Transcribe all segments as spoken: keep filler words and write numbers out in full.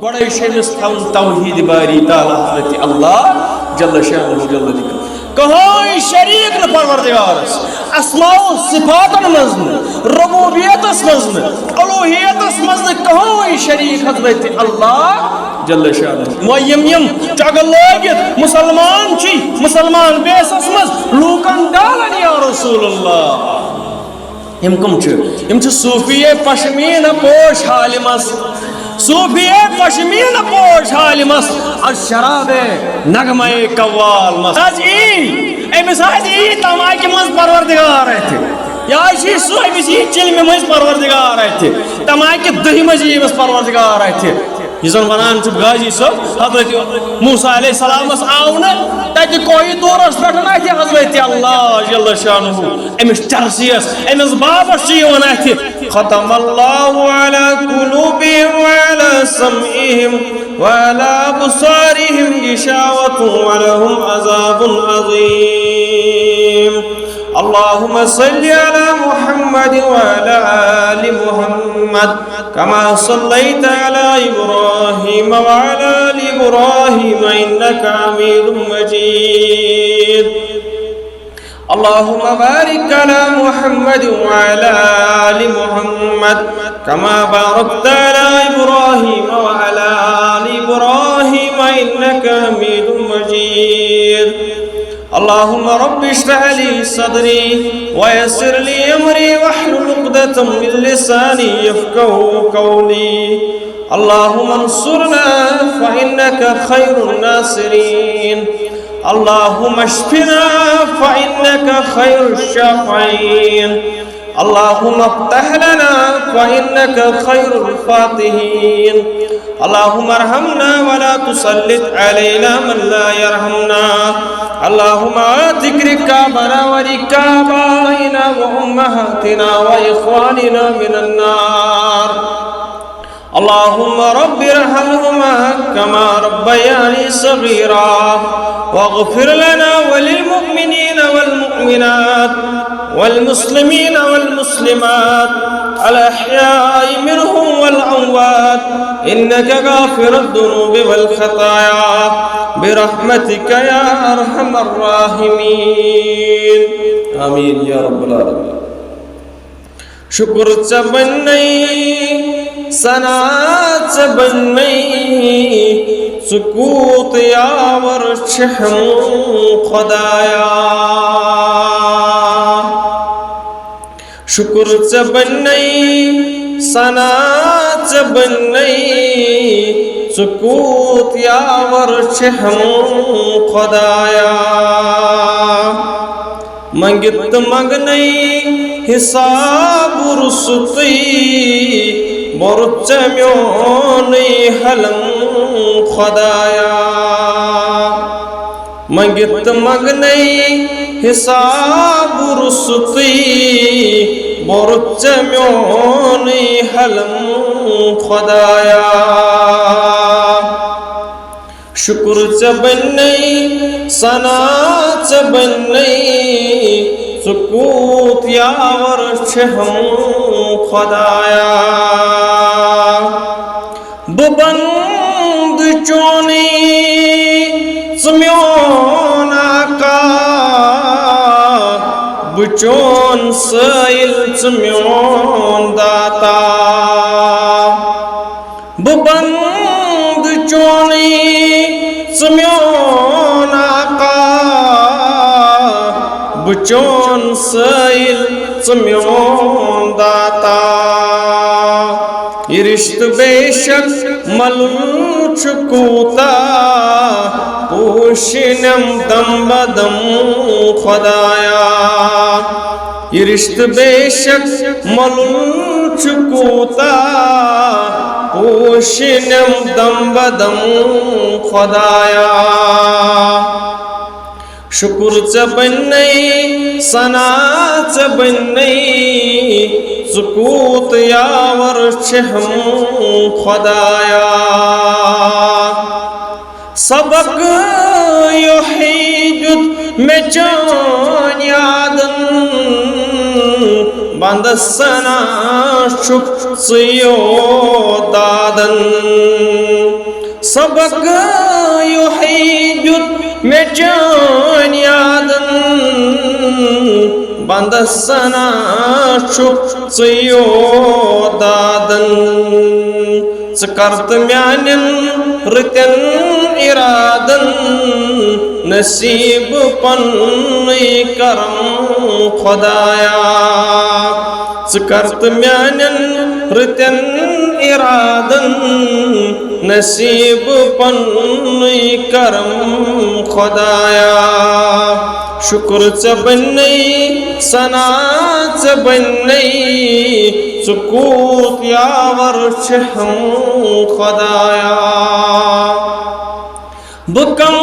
گۄڈَے چھُ أمِس تھاوُن توحیٖد باری تعالیٰ حضرت اللہ جل شانہ جل ذکر۔ کٕہٕنۍ شریٖک نہٕ پروردگارس، اسماء و صفاتن منٛز نہٕ، ربوبیتس منٛز نہٕ، الوہیتس منٛز نہٕ کٕہٕنۍ شریٖک حضرت اللہ جل شانہ۔ وۄنۍ یِم یِم چۄگہٕ لٲگِتھ مسلمان چھِ، مسلمان بیسس منٛز لوٗکن ڈالان یا رسول اللہ۔ یِم کٕم چھِ؟ یِم چھِ صوٗفیے پشمیٖنہ پوش حالہِ منٛز۔ صوٗفیے پشمیٖنہ پوش حالہِ منٛز۔ از شرابے نغمے قوال منٛز۔ از یی، أمِس آسہِ یی تماکہِ منٛز پروردگار اَتھِ۔ یا چھِ سُہ، أمِس یی چِلمہِ منٛز پروردگار اَتھِ۔ تماکہِ دٔہہِ منٛز یی أمِس پروردگار اَتھِ۔ یہِ زن ونان چھُ غازی صٲب، حضرت موسیٰ علیہ السلامس آو نہٕ تتہِ کوہِ طورس پٮ۪ٹھ نہٕ اَتھِ حضرت اللہ جل شانہ۔ أمِس چرسیس، أمِس بابس چھُ یِوان اَتھِ، ختم الله على قلوبهم وعلى سمعهم وعلى أبصارهم غشاوة ولهم عذاب عظيم. اللهم صل على محمد وعلى آل محمد كما صليت على إبراهيم وعلى آل إبراهيم إنك حميد مجيد. اللهم بارك على محمد وعلى آل محمد كما باركت على إبراهيم وعلى آل إبراهيم إنك حميد مجيد. اللهم رب اشرح لي صدري ويسر لي أمري واحلل عقدة من لساني يفقهوا قولي. اللهم انصرنا فإنك خير الناصرين. اللهم اشفنا فإنك خير الشافعين. اللهم افتح لنا فإنك خير الفاتحين. اللهم ارحمنا ولا تسلط علينا من لا يرحمنا. اللهم اعتق رقابنا ورقاب آبائنا وأمهاتنا وإخواننا من النار. اللهم رب ارحمهما كما ربياني صغيرا، واغفر لنا وللمؤمنين والمؤمنات والمسلمين والمسلمات الأحياء منهم والأموات إنك غافر الذنوب والخطايا برحمتك يا أرحم الراحمين. آمين يا رب العالمين. شُکُر ژےٚ بَنَے، ثنا ژےٚ بَنَے، ژٕ کوٗت یاوَر چھِ ہم خۄدایا۔ شُکُر ژےٚ بَنَے، ثنا ژےٚ بَنَے، ژٕ کوٗت یاوَر چھِ ہم خۄدایا۔ منگت منگنے حساب رُستُے، بوٚرُتھ ژےٚ میونُے حلم خۄدایا۔ منگت منگنے حساب رُستُے، بوٚرُتھ ژےٚ میونُے حلم خۄدایا۔ شُکُر ژےٚ بَنَے، ثنا ژےٚ بَنَے، ژٕ کوٗت یاوَر چھِ ہم خۄدایا۔ بہٕ بنٛدٕ چونُے، ژٕ میون آقا، بہٕ چون سٲیِل، ژٕ میون داتا۔ بہٕ بنٛدٕ چونُے، ژٕ میون آقا، بہٕ چون سٲیِل، ژٕ میون داتا۔ یہِ رِشتہٕ بے شک مَلُل چھُ کوٗتاہ، پوشِنٮ۪م دم بدم خۄدایا۔ یہِ رِشتہٕ بے شک مَلُل چھُ کوٗتاہ، پوشِنٮ۪م دم بدم خۄدایا۔ شُکُر ژےٚ بَنَے، ثنا ژےٚ بَنَے، ژٕ کوٗت یاوَر چھِ ہم خۄدایا۔ سبق یۄہے دیُت مےٚ چٲنۍ یادن، بندس ثنا چھُکھ ژٕ یوت دادن۔ سبق یُہے دیُت مےٚ چٲنۍ یادن، بندس سنا چھُکھ ژٕ یوت دادن۔ ژٕ کر تہٕ میانٮ۪ن رٕتٮ۪ن ارادن نصیب پننُے کرم خدایا۔ ژٕ کر تہٕ میانٮ۪ن رٕتٮ۪ن ارادن نصیب پننُے کرم خدایا۔ شکر ژےٚ بننے، ثنا ژےٚ بننے، ژٕ کوٗت یاور چھِ ہم خدایا۔ بہٕ کم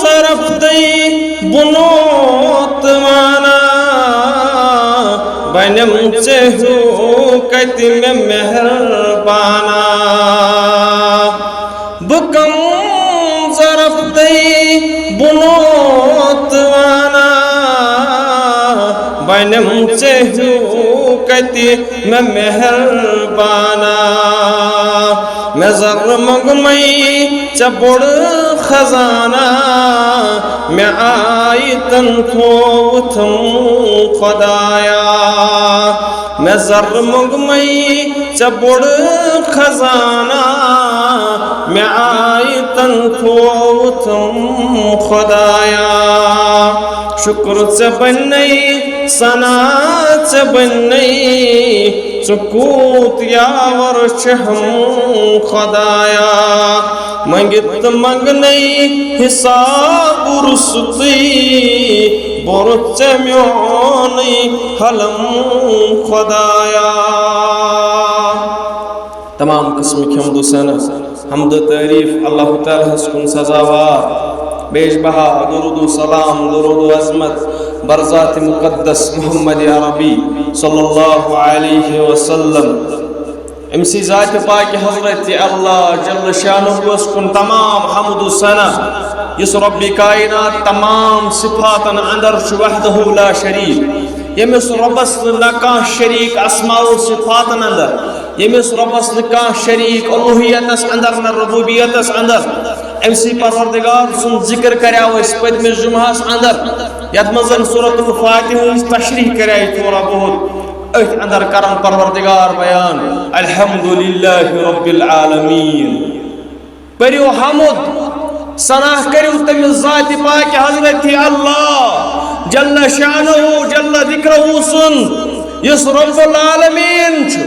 ظرف تہٕ بُنوت وانا، بنم ژےٚ ہیوٗ کتہِ مےٚ مہربانا۔ بہٕ کم ظرف تہٕ بُنوت وانا، بنم ژےٚ ہیوٗ کتہِ مےٚ مہربانا۔ مےٚ زر منٛگمے ژےٚ بوٚڑ خزانہ، مےٚ آیتن تھووُتھم خدایا۔ مےٚ زر منٛگمے ژےٚ بوٚڑ خزانہ، مےٚ آیتن تھووُتھم خدایا۔ شکر ژےٚ بننے، ثنا ژےٚ بننے، ژٕ کوٗت یاور چھِ ہم خدایا۔ منگت منگنے حساب رُستُے، بوٚرُتھ ژےٚ میونُے حلم خدایا۔ تمام قسمٕکۍ حمد و ثنا، حمد و تعریف اللہ تعالیٰ ہس کُن سزاوار۔ بیش بہا درود و سلام، درود و عظمت بر ذات مقدس محمد عربی صلی اللہ علیہ وسلم۔ أمۍ سٕے ذاتِ پاکہِ حضرت اللہ جل شانہ کُن تمام حمد و ثنا، یُس رب کائنات تمام صفاتن اندر چھُ وحدہ لا شریک، ییٚمِس ربس نہ کانٛہہ شریک اسماء و صفاتن اندر، ییٚمِس رۄبس نہٕ کانٛہہ شریٖک الوہیتس اندر نہ ربوبیتس اندر۔ أمۍ سٕے پروردگار سُنٛد ذکر کریاو أسۍ پٔتمِس جمعہس اندر، یتھ منٛز سورۃ الفاتحہ ہٕنٛز تشریح کریاے تھوڑا بہت۔ أتھۍ اندر کرن پروردگار بیان، الحمدللہ رب العالمین۔ پٔرِو حمد، ثنا کٔرِو تٔمِس ذاتِ پاکہِ حضرت اللہ جل شانہ جل ذکرہ سُنٛد، یُس رب العالمین چھُ،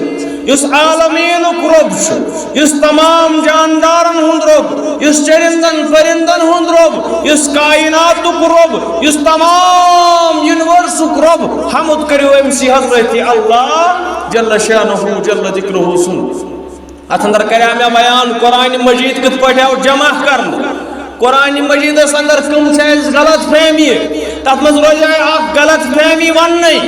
یُس عالمینُک رب چھُ، یُس تمام جاندارن ہُنٛد رب، یُس چرندن پرندن ہُنٛد رب، یُس کائناتُک رب، یُس تمام یونیورسُک رب۔ حمد کٔرِو أمۍ سٕے حضرت اللہ جل شانہ جل ذکرہ سُنٛد۔ اتھ اندر کریاو مےٚ بیان قرآن مجید کِتھ پٲٹھۍ آو جمع کرنہٕ۔ قرآن مجیدس اندر کم چھِ اَسہِ غلط فہمی؟ تتھ منٛز روزِ اکھ غلط فہمی وننَے،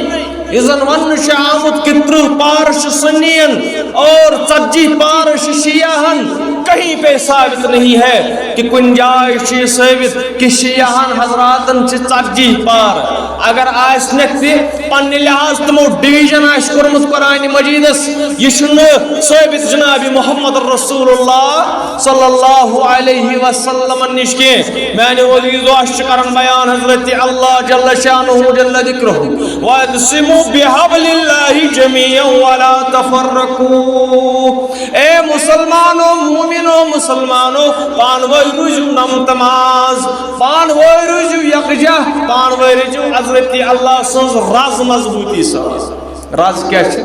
یُس زن وننہٕ چھُ آمُت کہِ ترٕٛہ پارٕ چھِ سُنیَن اور ژتجی پارٕ چھِ شیعہن۔ کہیں پہ ثابت نہیں ہے کہ کُنہِ جایہِ چھُ یہِ ثٲبت کہ شیعہن حضراتن چھِ ژتجی پار۔ اگر آسہِ نہٕ تہِ، پننہِ لحاظ تِمو ڈویژن آسہِ کوٚرمُت قرآن مجیدس، یہِ چھُنہٕ ثٲبت جناب محمد رسول اللہ صلی اللہ علیہ وسلم نِش کینٛہہ۔ میانہِ عزیزو، اَسہِ چھُ کران بیان حضرت اللہ جل شانہ جل ذکرہ، "واعتصموا بحبل اللہ جمیعا ولا تفرقوا۔" اے مسلمانو، مومنو، مسلمانو، پانہٕ ؤنۍ روٗزِو نم تماز، پانہٕ ؤنۍ روٗزِو یکجاہ، پانہٕ ؤنۍ روٗزِو حضرت اللہ سٕنٛز رز مضبوٗطی سان۔ رز کیٛاہ چھِ؟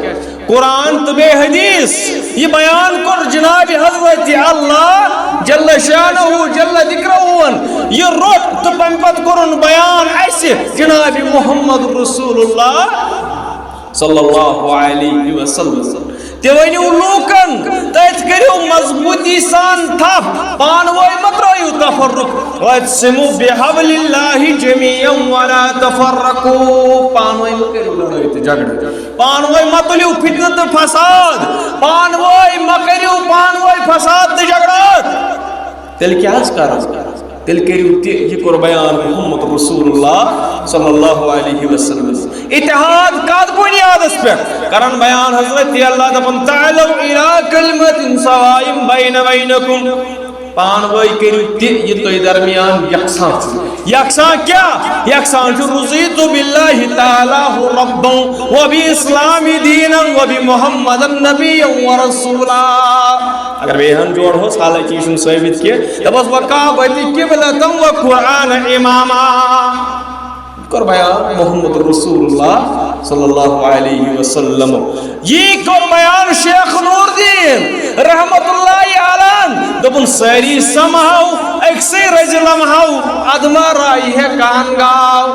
قرآن تہٕ بیٚیہِ حدیث۔ یہِ بیان کوٚر جناب حضرت اللہ جل شانہ جل ذکرہ۔ یہِ روٚٹ تہٕ تَمہِ پتہٕ کوٚرُن بیان اَسہِ جناب محمد رسول اللہ صلی اللہ علیہ وسلم۔ تہِ ؤنِو لوٗکن، تٔتھۍ کٔرِو مضبوٗطی سان تھپھ، پانہٕ ؤنۍ مہ ترٲیِو تفرق۔ "واعتصموا بحبل اللہ جمیعا ولا تفرقوا۔" پانہٕ ؤنۍ مہ کٔرِو لڑٲے تہٕ جھگڑٕ، پانہٕ ؤنۍ مہ تُلِو فتنہٕ تہٕ فساد، پانہٕ ؤنۍ مہ کٔرِو پانہٕ ؤنۍ فساد تہٕ جھگڑٕ۔ تیٚلہِ کیٛاہ حظ کرو؟ تیٚلہِ کٔرِو تہِ، یہِ کوٚر بیان محمد رسول اللہ صلی اللہ علیہ وسلم۔ اتحاد کتھ بنیادس پٮ۪ٹھ؟ کران بیان حضرت اللہ دپان، "تعالوا الی کلمۃ سواء بین بینکم۔" پانہٕ وٲنۍ کٔرِو تہِ یہِ تۄہہِ درمیان یکساں چھُ۔ یکساں کیٛاہ؟ یکساں چھُ رضیت باللہ تعالیٰ ربا و بالاسلام دینا و بمحمد نبیا و رسولا۔ اگر بیٚیہِ ہن جوڑہوس، حالانکہ یہِ چھُنہٕ ثٲبت کینٛہہ، دپس و کعبۃ قبلۃ و قرآن اماما۔ کوٚر بیان محمد رسول اللہ صلی اللہ علیہ وسلم۔ یی کوٚر بیان شیخ نور الدین رحمت اللہ علیہ۔ دوٚپُن، سٲری سمہو أکسٕے رزِ لمحو، ادٕ ما رایہِ ہے کان گاو۔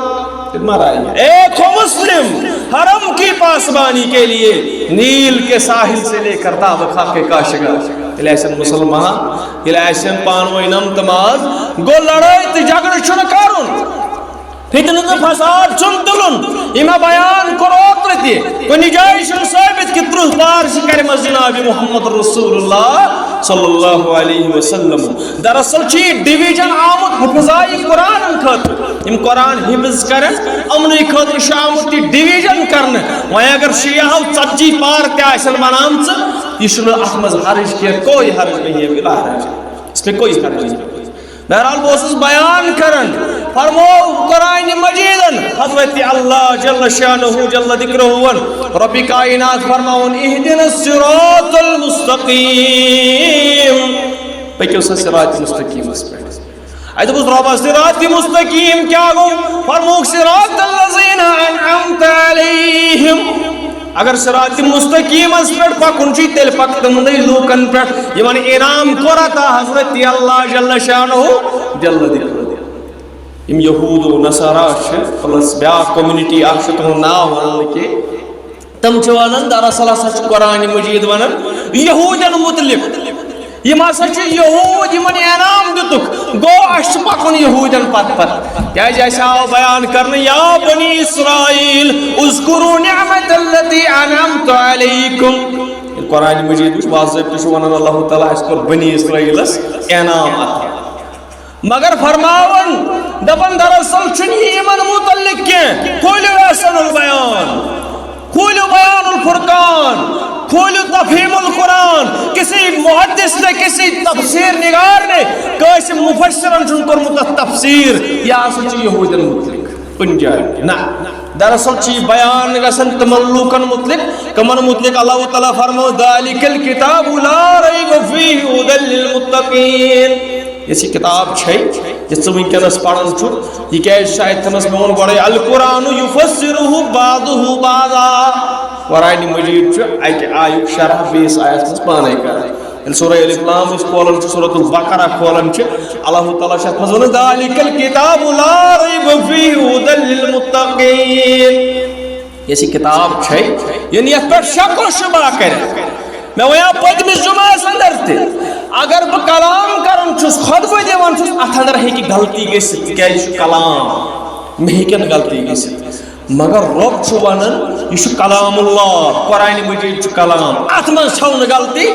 ادٕ ما رایہِ ہے۔ اے کھو مسلم، حرم کی پاسبانی کے لیے نیل کے ساحل سے لے کر تا خاک کاشغال۔ ییٚلہِ آسن مسلمان، ییٚلہِ آسن پانہٕ ؤنۍ نم تماز، گوٚو لڑٲے تہٕ جھگڑٕ چھُنہٕ کرُن۔ فتنہٕ تہٕ فساد چھُنہٕ تُلُن۔ یہِ مےٚ بیان کوٚر اوترٕ تہِ، کُنہِ جایہِ چھُنہٕ ثٲبت کہِ تٕرٛہ پار چھِ کَرِمَژ جناب محمد رسول اللہ صلی اللہ علیہ وسلم۔ دراصل چھُ یہِ ڈویژن آمُت حفظائے قرآنن خٲطرٕ۔ یِم قرآن حفظ کَرن، یِمنٕے خٲطرٕ چھُ آمُت یہِ ڈویژن کرنہٕ۔ وۄنۍ اگر شیعہو ژتجی پار تہِ آسن بنامژٕ، یہِ چھُنہٕ اَتھ منٛز حرج کینٛہہ، کوئی حرج نہیں ہے، بلا حرج۔ اس میں کوئی حرج نہیں۔ بہرحال، بہٕ اوسُس بیان کران، فرموو قرآن مجیدن، حضرت اللہ جل شانہ جل ذکرہ ون، رب کائنات فرماون، اہدنا الصراط المستقیم، پٔکِو سا صراط مستقیمس پٮ۪ٹھ۔ اَتہِ دوٚپُس رۄبَس، صراط مستقیم کیٛاہ گوٚو؟ فرمووُکھ، صراط الذین انعمت علیہم۔ اگر صراط مستقیمس پٮ۪ٹھ پکُن چھُے، تیٚلہِ پکھ تِمنٕے لوٗکن پٮ۪ٹھ، یِمن انعام کوٚر عطا حضرت اللہ جل شانہ جل ذکرہ۔ یِم یہوٗد و نصارا چھِ، پلس بیٛاکھ community اکھ چھِ، تِہُنٛد ناو ونہٕ نہٕ کینٛہہ۔ تِم چھِ ونان، دراصل ہسا چھُ قرآن مجید ونان یہوٗدٮ۪ن متعلق۔ یِم ہسا چھِ یہوٗد، یِمن انعام دِتُکھ، گوٚو اَسہِ چھُ پکُن یہوٗدٮ۪ن پتہٕ پتہٕ۔ کیٛازِ اَسہِ آو بیان کرنہٕ، یا بنی اسرائیل اذکروا نعمت التی انعمت علیکم۔ قرآن مجید وٕچھ، باضٲبطہٕ چھُ ونان اللہ تعالیٰ، اَسہِ کوٚر بنی اسرائیلس انعام عطا۔ مگر فرماوان، دپان، دراصل چھُنہٕ یہِ یِمن متعلق کینٛہہ۔ کھوٗلِو احسن البیان، کھوٗلِو بیان الفرقان، کھوٗلِو تفہیم القرآن۔ کسی محدث نے، کسی تفسیر نگار نے، کٲنٛسہِ مفسرن چھُنہٕ کوٚرمُت تتھ تفسیر۔ یہِ ہسا چھُ یہوٗدٮ۪ن متعلق کُنہِ جایہِ۔ نہ، دراصل چھُ یہِ بیان گژھان تِمن لوٗکن متعلق، کمن متعلق اللہ تعالیٰ فرموو، ذالک الکتاب لا ریب فیہ ھدی للمتقین۔ یۄس یہِ کتاب چھے، یۄس ژٕ وٕنکیٚنس پران چھُکھ، یہِ کیازِ چھُ اتہِ تھٲومٕژ؟ مےٚ ووٚن گۄڈے، القرآن یفسرہ بعضہ بعضا۔ قرآن مجید چھُ اکہِ آیُک شرح بیٚیِس آیس منٛز پانے کران۔ ییٚلہِ سورہ الف لام أسۍ کھولان چھِ، سورۃ البقرہ کھولان چھِ، اللہ تعالیٰ چھُ اتھ منٛز ونان، ذالک الکتاب لا ریب فیہ ھدی للمتقین۔ یۄس یہِ کتاب چھے، یعنی یتھ پٮ۪ٹھ شک و شبہ کرِ۔ مےٚ وَنیٛاو پٔتمِس جمعس اندر تہِ، اگر بہٕ کلام کران چھُس، خطبہٕ دِوان چھُس، اتھ اندر ہیٚکہِ غلطی گٔژھِتھ، تِکیازِ یہِ چھُ کلام، مےٚ ہیٚکن غلطی گٔژھِتھ۔ مگر رۄب چھُ ونان، یہِ چھُ کلام اللہ، قرآن مجید چھُ کلام، اتھ منٛز چھَو نہٕ غلطی۔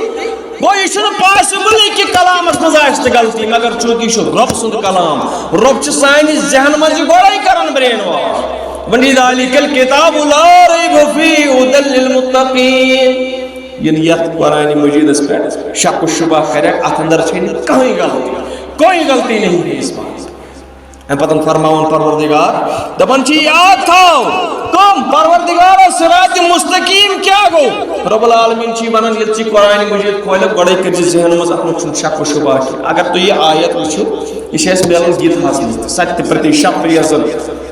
گوٚو، یہِ چھُنہٕ possible کہِ کلامس منٛز آسہِ نہٕ غلطی، مگر چوٗنٛکہِ یہِ چھُ رۄب سُنٛد کلام، رۄب چھُ سانہِ ذہن منٛز یہِ گۄڈے کران brain wash۔ ولذالک الکتاب لا ریب فیہ ھدی للمتقین۔ ییٚلہِ یتھ قرآن مجیدس پٮ۪ٹھ شک و شبہ کرِ، اتھ اندر چھے نہٕ کٕہٕنۍ غلطی، کوئی غلطی نہیں ہے اس بات۔ امہِ پتہٕ فرماوان پروردگار، دپان چھِ، یاد تھاو، کم پروردگارا، صراط مستقیم کیٛاہ گوٚو؟ رب العالمین چھِ ونان، ییٚلہِ ژٕ قرآن مجید کھولکھ، گۄڈے کٔرۍ زِ ذہن منٛز، اتھ منٛز چھُنہٕ شک و شبہ کینٛہہ۔ اگر تُہۍ یہِ آیت وٕچھِو، یہِ چھِ اَسہِ میلان گیٖتاہَس منٛز، ستیہ پرتیشدھا یۄس زن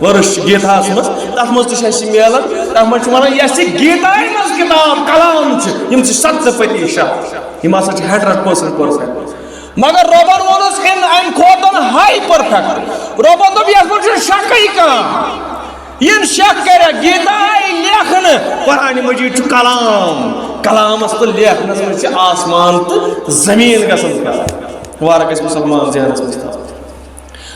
verse چھِ گیٖتاہَس منٛز، تَتھ منٛز تہِ چھِ اَسہِ یہِ میلان۔ تَتھ منٛز چھُ وَنان، یۄس یہِ گیٖتایہِ منٛز کِتاب کلام چھِ، یِم چھِ ستیہ پرتیشدھا، یِم ہسا چھِ hundred percent perfect۔ مگر رۄبَن ووٚنُس اَمہِ، اَمہِ کھۄتہٕ high perfect۔ رۄبَن دوٚپ، یَتھ منٛز چھُنہٕ شکٕے کانٛہہ۔ یِم شک کرِ، گیٖتا آیہِ لیکھنہٕ، قرآن مجید چھُ کلام۔ کلامس تہٕ لیکھنس منٛز چھِ آسمان تہٕ زمیٖن گژھان فرق۔ مبارک گژھِ مسلمان ذہنس منٛز تھاوُن۔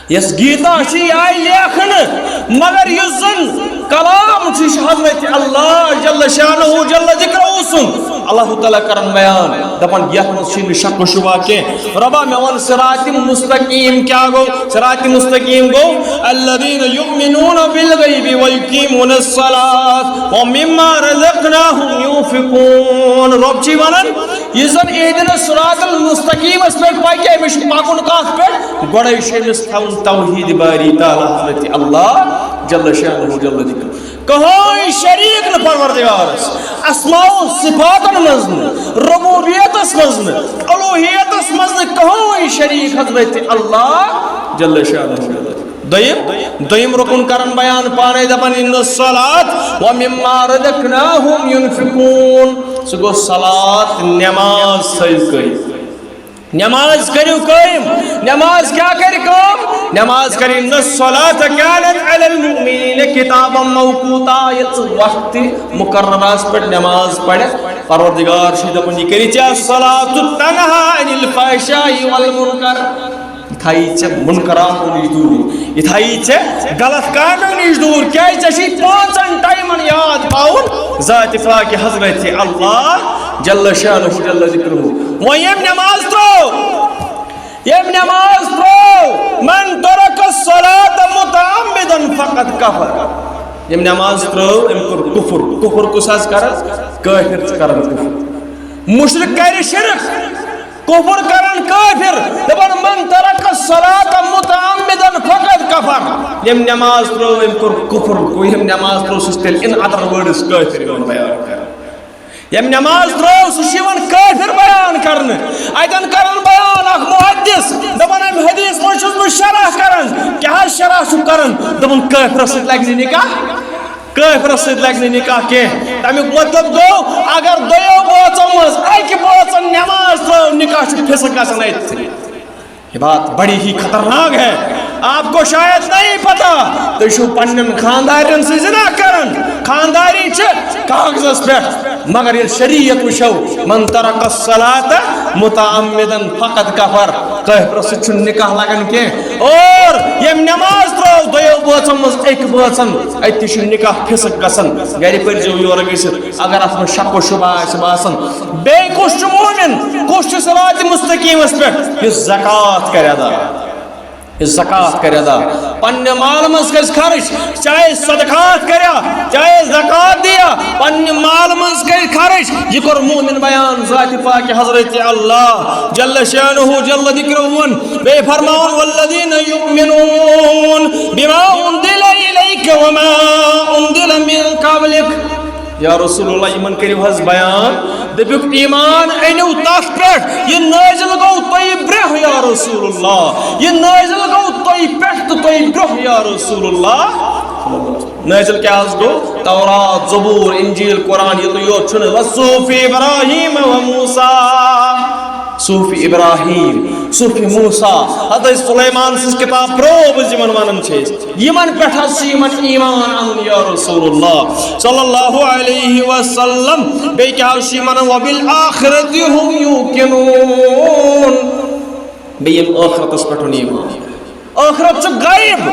یۄس گیٖتا چھِ، یہِ آیہِ لیکھنہٕ، مگر یُس زن کلام چھُ، یہِ چھُ حضرت اللہ جل شانہ جل ذکرہ سُنٛد۔ اللہ تعالیٰ کرن بیان، دپان، یتھ منٛز چھُنہٕ شک و شبہ کینٛہہ۔ رۄبا، مےٚ وَن صراط مستقیم کیٛاہ گوٚو؟ صراط مستقیم گوٚو، الذین یؤمنون بالغیب ویقیمون الصلاۃ ومما رزقناہم ینفقون۔ رۄب چھُے وَنان، یُس زن اہدنا الصراط المستقیمس پٮ۪ٹھ پکہِ، أمِس چھُ پکُن کتھ پٮ۪ٹھ؟ گۄڈے چھُ أمِس تھاوُن توحید باری تعالیٰ حضرت اللہ جل شانہ جل ذکر۔ کٕہٕنۍ شریٖک نہٕ پروردگارس، اسماء و صفاتن منٛز نہٕ، ربوبیتس منٛز نہٕ، الوہیتس منٛز نہٕ کٕہٕنۍ شریٖک حضرت اللہ جل شانہ۔ دوٚیِم، دوٚیِم رُکُن کران بیان پانے، دپان، "ان الصلاۃ و مما رزقناہم ینفقون"۔ سُہ گوٚو صلات، نماز تھٲیِو قٲیِم۔ نماز کٔرِو قٲیِم۔ نماز کیٛاہ کرِ کٲم؟ نماز کرِ، "ان الصلاۃ کانت علی المؤمنین کتابا موقوتا"۔ ییٚلہِ ژٕ وقتہِ مقررس پٮ۪ٹھ نماز پرکھ، پروردگار چھُے دپان، یہِ کٔرِتھ ژےٚ، "الصلاۃ تنہا عن الفحشاء والمنکر"۔ یہِ تھایی ژےٚ منکراتو نِش دوٗر، یہِ تھایی ژےٚ غلط کامیو نِش دوٗر۔ کیٛازِ؟ ژےٚ چھُے پانٛژن ٹایمن یاد تھاوُن ذاتِ پاک حضرت اللہ جل شانہ جل ذکرہ۔ وۄنۍ ییٚمۍ نماز ترٲو، ییٚمۍ نماز ترٲو، "من ترک الصلاۃ متعمدا فقد کفر"۔ ییٚمۍ نماز ترٲو، أمۍ کوٚر کفر۔ کفر کُس حظ کران؟ کٲفر چھُ کران کفر۔ مشرک کرِ شرک، کفر کران کٲفر، دپان، "من ترک الصلاۃ متعمدا فقد کفر"۔ ییٚمۍ نماز ترٲو، أمۍ کوٚر کفر۔ گوٚو، ییٚمۍ نماز ترٲو، سُہ چھُ تیٚلہِ in other words کٲفر یِوان بیان کرنہٕ۔ ییٚمۍ نماز ترٲو، سُہ چھُ یِوان کٲفر بیان کرنہٕ۔ اتٮ۪ن کران بیان اکھ محدث، دپان، "امہِ حدیث منٛز چھُس بہٕ شرح کران۔" کیٛاہ حظ شرح چھُکھ کران؟ دپان، "کٲفرس سۭتۍ لگہِ نہٕ نکاح، کٲفرس سۭتۍ لگہِ نہٕ نکاح کینٛہہ۔" تمیُک مطلب گوٚو، اگر دۄیو بٲژو منٛز اکہِ بٲژن نماز ترٲو، نکاح چھُ فسخ گژھان أتھۍ۔ یہ بات بڑی ہی خطرناک ہے۔ آپ کو شاید نہیں پتا، تُہۍ چھِو پننٮ۪ن خاندارٮ۪ن سۭتۍ زنا کران۔ خانداری چھِ کاغذس پٮ۪ٹھ، مگر ییٚلہِ شریعت وٕچھو، "من ترک الصلاۃ متعمدا فقد کفر"، کٲفرس سۭتۍ چھُنہٕ نکاح لگان کینٛہہ۔ اور ییٚمۍ نماز ترٲو دۄیو بٲژن منٛز أکۍ بٲژن، اَتہِ تہِ چھُ نکاح فسخ گژھان۔ گرِ پٔرۍزیو یورٕ گٔژھِتھ، اگر اتھ منٛز شک و شبہ آسہِ باسان۔ بیٚیہِ کُس چھُ مومن؟ کُس چھُ صراط مستقیمس پٮ۪ٹھ؟ یُس زکوٰۃ کرِ ادا، یُس زکوٰۃ کرِ ادا، پننہِ مال منٛز کرِ خرچ، چاہے صدقات کریا، چاہے زکوٰۃ دیا، پننہِ مال منٛز کرِ خرچ۔ یہِ کوٚر مومن بیان ذاتِ پاک حضرت اللہ جل شانہ جل ذکرہ۔ بیٚیہِ فرماوُن، "والذین یؤمنون بما انزل الیک وما انزل من قبلک"۔ یا رسول اللہ، یِمن کٔرِو حظ بیان، دٔپِکھ، ایمان أنِو تَتھ پٮ۪ٹھ، یہِ نٲزِل گوٚو تۄہہِ برٛونٛہہ، یا رسول اللہ، یہِ نٲزِل گوٚو تۄہہِ پٮ۪ٹھ تہٕ تۄہہِ برٛونٛہہ، یا رسول اللہ۔ نٲزِل کیٛاہ حظ گوٚو؟ تورات، زبور، انجیل، قرآن، یِتُے یوت چھُنہٕ۔ وصحف ابراہیم و موسیٰ، صحف ابراہیم، صحف موسیٰ، حضرت سلیمان سٕنٛز کتاب پرٛوبٕز یِمن ونان چھِ أسۍ۔ یِمن پٮ۪ٹھ حظ چھُ یِمن ایمان اَنُن، یا رسول اللہ صلی اللہ علیہ وسلم۔ بیٚیہِ کیٛاہ حظ چھُ یِمن وَنان؟ "وبالآخرة هم یوقنون"۔ بیٚیہِ یِم ٲخرتس پٮ۪ٹھ اَنُن ایمان۔ ٲخرت چھُ غیب۔